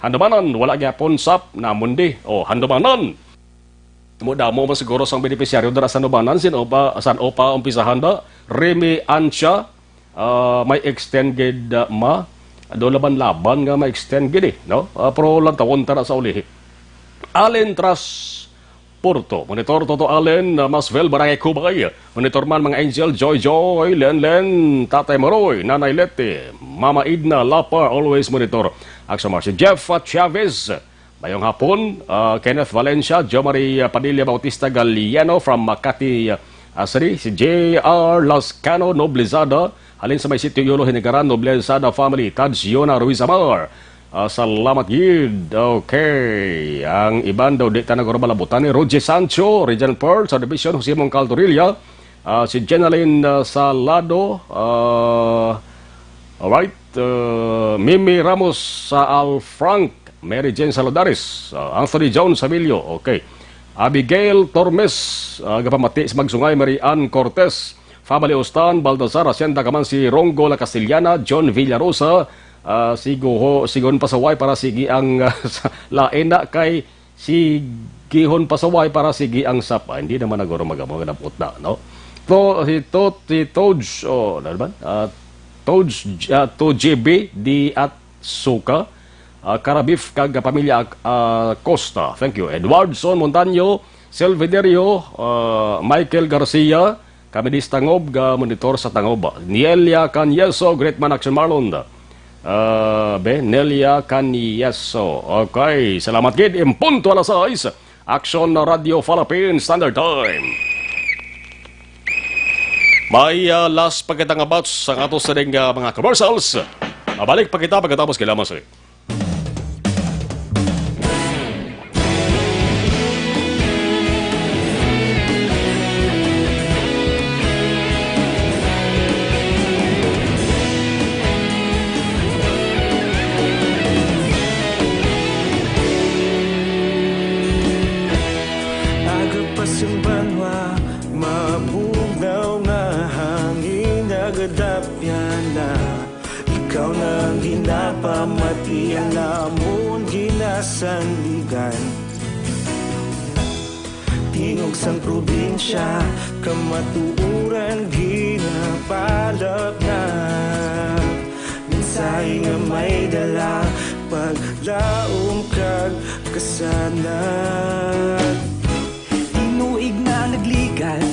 Handumanan, wala gyapon sap na mundi. Oh, handumanan. Mo damo man siguro sang benepisyaryo dira sa Nubanan, sin-o pa, san-o pa umpisahan da? Remy Ancha, ah, may extend gid, ah, ma. Do laban-laban nga may extend gid eh, no? Ah, pero lantawon ta na sa ulihi. Allen Tras Porto, Monitor Toto Allen, ah, Masvel, Barangay Kubay. Monitor man mga Angel, Joy Joy, Len Len, Tatay Maroy, Nanay Leti, Mama Edna Lapa, always monitor. Action Marcy Jeff, ah, Chavez, Mayong hapon, ah, Kenneth Valencia, Jo Marie Padilla Bautista Galiano from Makati, ah, City, si J R Lascano Noblezada, halin sa may Sitio Yolo, Hinigaran, Noblezada family, Taj Yona Ruiz Amar. Ah, salamat gid. Okay. Ang iban daw di ta nagurumalabutan ni Roger Sancho, Regent Pearl, sa Division, Jose Mongcal Torilla, ah, si Jenaline, ah, Salado, ah, alright, ah, Mimi Ramos sa Alfranc, Mary Jane Saladares, ah, Anthony Jones Emilio, okay. Abigail Tormes, ah, gapamati sa Magsungay, Mary Ann Cortez, family Ustan, Baltazar, Hacienda Kamansi, Rongo La Castellana, John Villarosa, ah, si Guho, Sigon Pasaway para sige ang, ah, sa lain na kay si Gihon Pasaway para sige ang sapa. Hindi naman naguro magamo, nabot na, no? To, si Tot, si Toj, oh, ano naman? Ah, Toj, ah, to J B di at Suka, ah, Karabif kag pamilya, ah, Costa. Thank you. Edwardson Montaño, Silverio, ah, Michael Garcia, kami di sa Tangob, ga monitor sa Tangob. Nelia Canyeso, Great Man Action Marlon. Ah, be, Nelia Canyeso. Okay, salamat gid. Impunto alas sais, Action Radio Philippine Standard Time. May, ah, last pa kita nga batch sa ato sa ding, ah, mga commercials. Mabalik pa kita pagkatapos kailangan sa Aga pa sing banwa, mabugnaw nga hangin nagadapyan na. Ikaw na ang ginapamati, ang amon ginasandigan. Tingog sang probinsya, kamatuoran ginapalapnap. Mensahe nga may dala, paglaom kag kasanag. Tinuig na nagligad,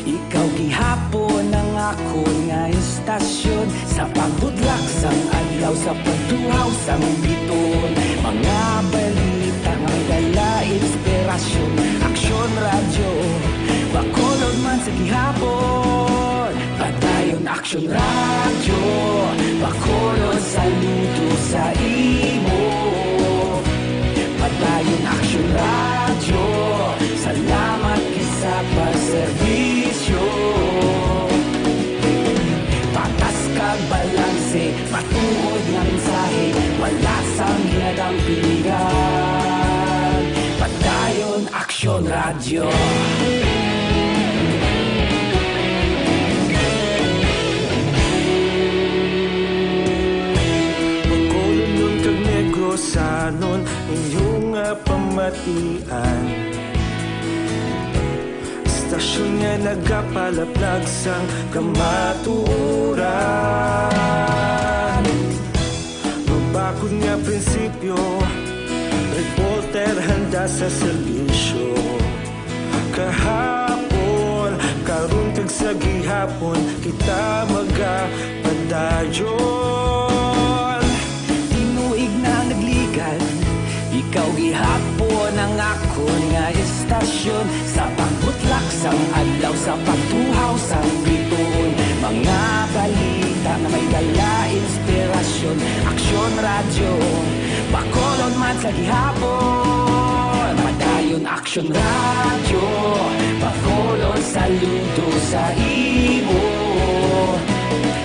ikaw gihapon ang akon nga istasyon. Sa pagbudlak sang adlaw, sa pagtuhaw sang bituon, mga balita nga may dala inspirasyon. Aksyon Radyo, Bacolod man sa gihapon. Padayon Aksyon Radyo, Bacolod, saludo sa imo. Padayon Aksyon Radyo, salamat gid sa pagserbisyo. Patas kag balanse, matuod nga mensahe, wala sang ginadampingan. Padayon Aksyon Radyo. Bacolodnon kag Negrosanon, inyo nga pamatian. Istasyon nga nagapalaplag sang kamatuoran. Mabakod nga prinsipyo, reporter handa sa serbisyo. Kahapon, karon kag sa gihapon, kita magapadayon. Tinuig na nagligad, ikaw gihapon ang akon nga istasyon. Sa pagbutlak sang adlaw, sa pagtuhaw sang bituon, mga balita nga may dala inspirasyon. Aksyon Radyo, Bacolod man sa gihapon. Padayon Aksyon Radyo, Bacolod, saludo sa imo.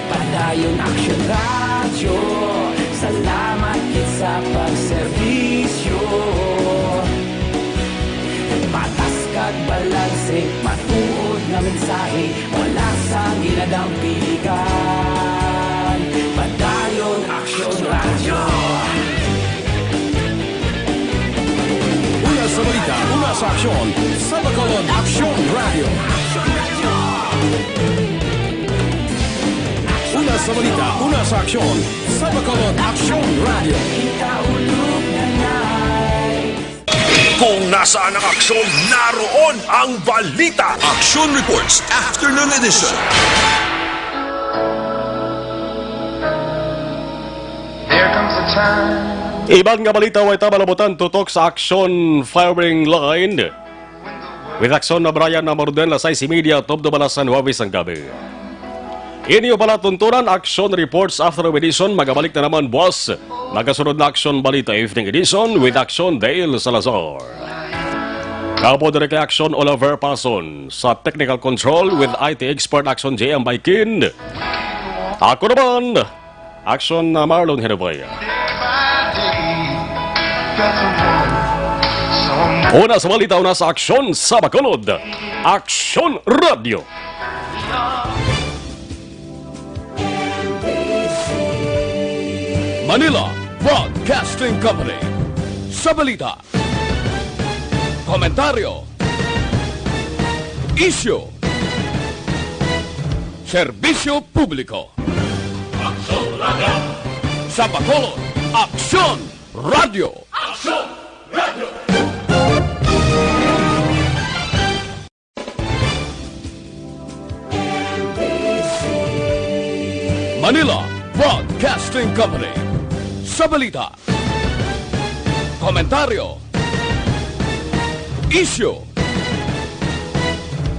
Padayon Aksyon Radyo, salamat gid sa pagserbisyo. Patas kag balanse, matuod nga mensahe, wala sang ginadampingan. Padayon Aksyon Radyo. Una sa balita, una Sa aksyon, sa Bacolod, Aksyon Radio. Una sa balita, una sa aksyon, sa Bacolod, Aksyon Radio. Kung nasaan ang aksyon, naroon ang balita. Action Reports Afternoon Edition. There comes a time. Iban nga balita, way ta malabutan tutok sa action firing line. With action na Brian na Mardel na sais y media, tubtob alas nuwebe sang gabi. Inyo pala tuntunan, Action Reports Afternoon Edition. Magabalik na naman buwas. Magasunod na Action Balita Evening Edition with Action Dale Salazar. Kapo diri kay Action Oliver Pason. Sa technical control with I T expert Action J M Baikin. Ako naman, Action na Marlon Herevaya. Una sa balita, una sa aksyon sa Bacolod. Aksyon Radio. Manila Broadcasting Company. Sa balita, komentaryo, isyu, serbisyo publiko. Aksyon Radio. Sa Bacolod, Aksyon Radio. Aksyon Radio. Manila Broadcasting Company. Sa balita, komentaryo, isyu,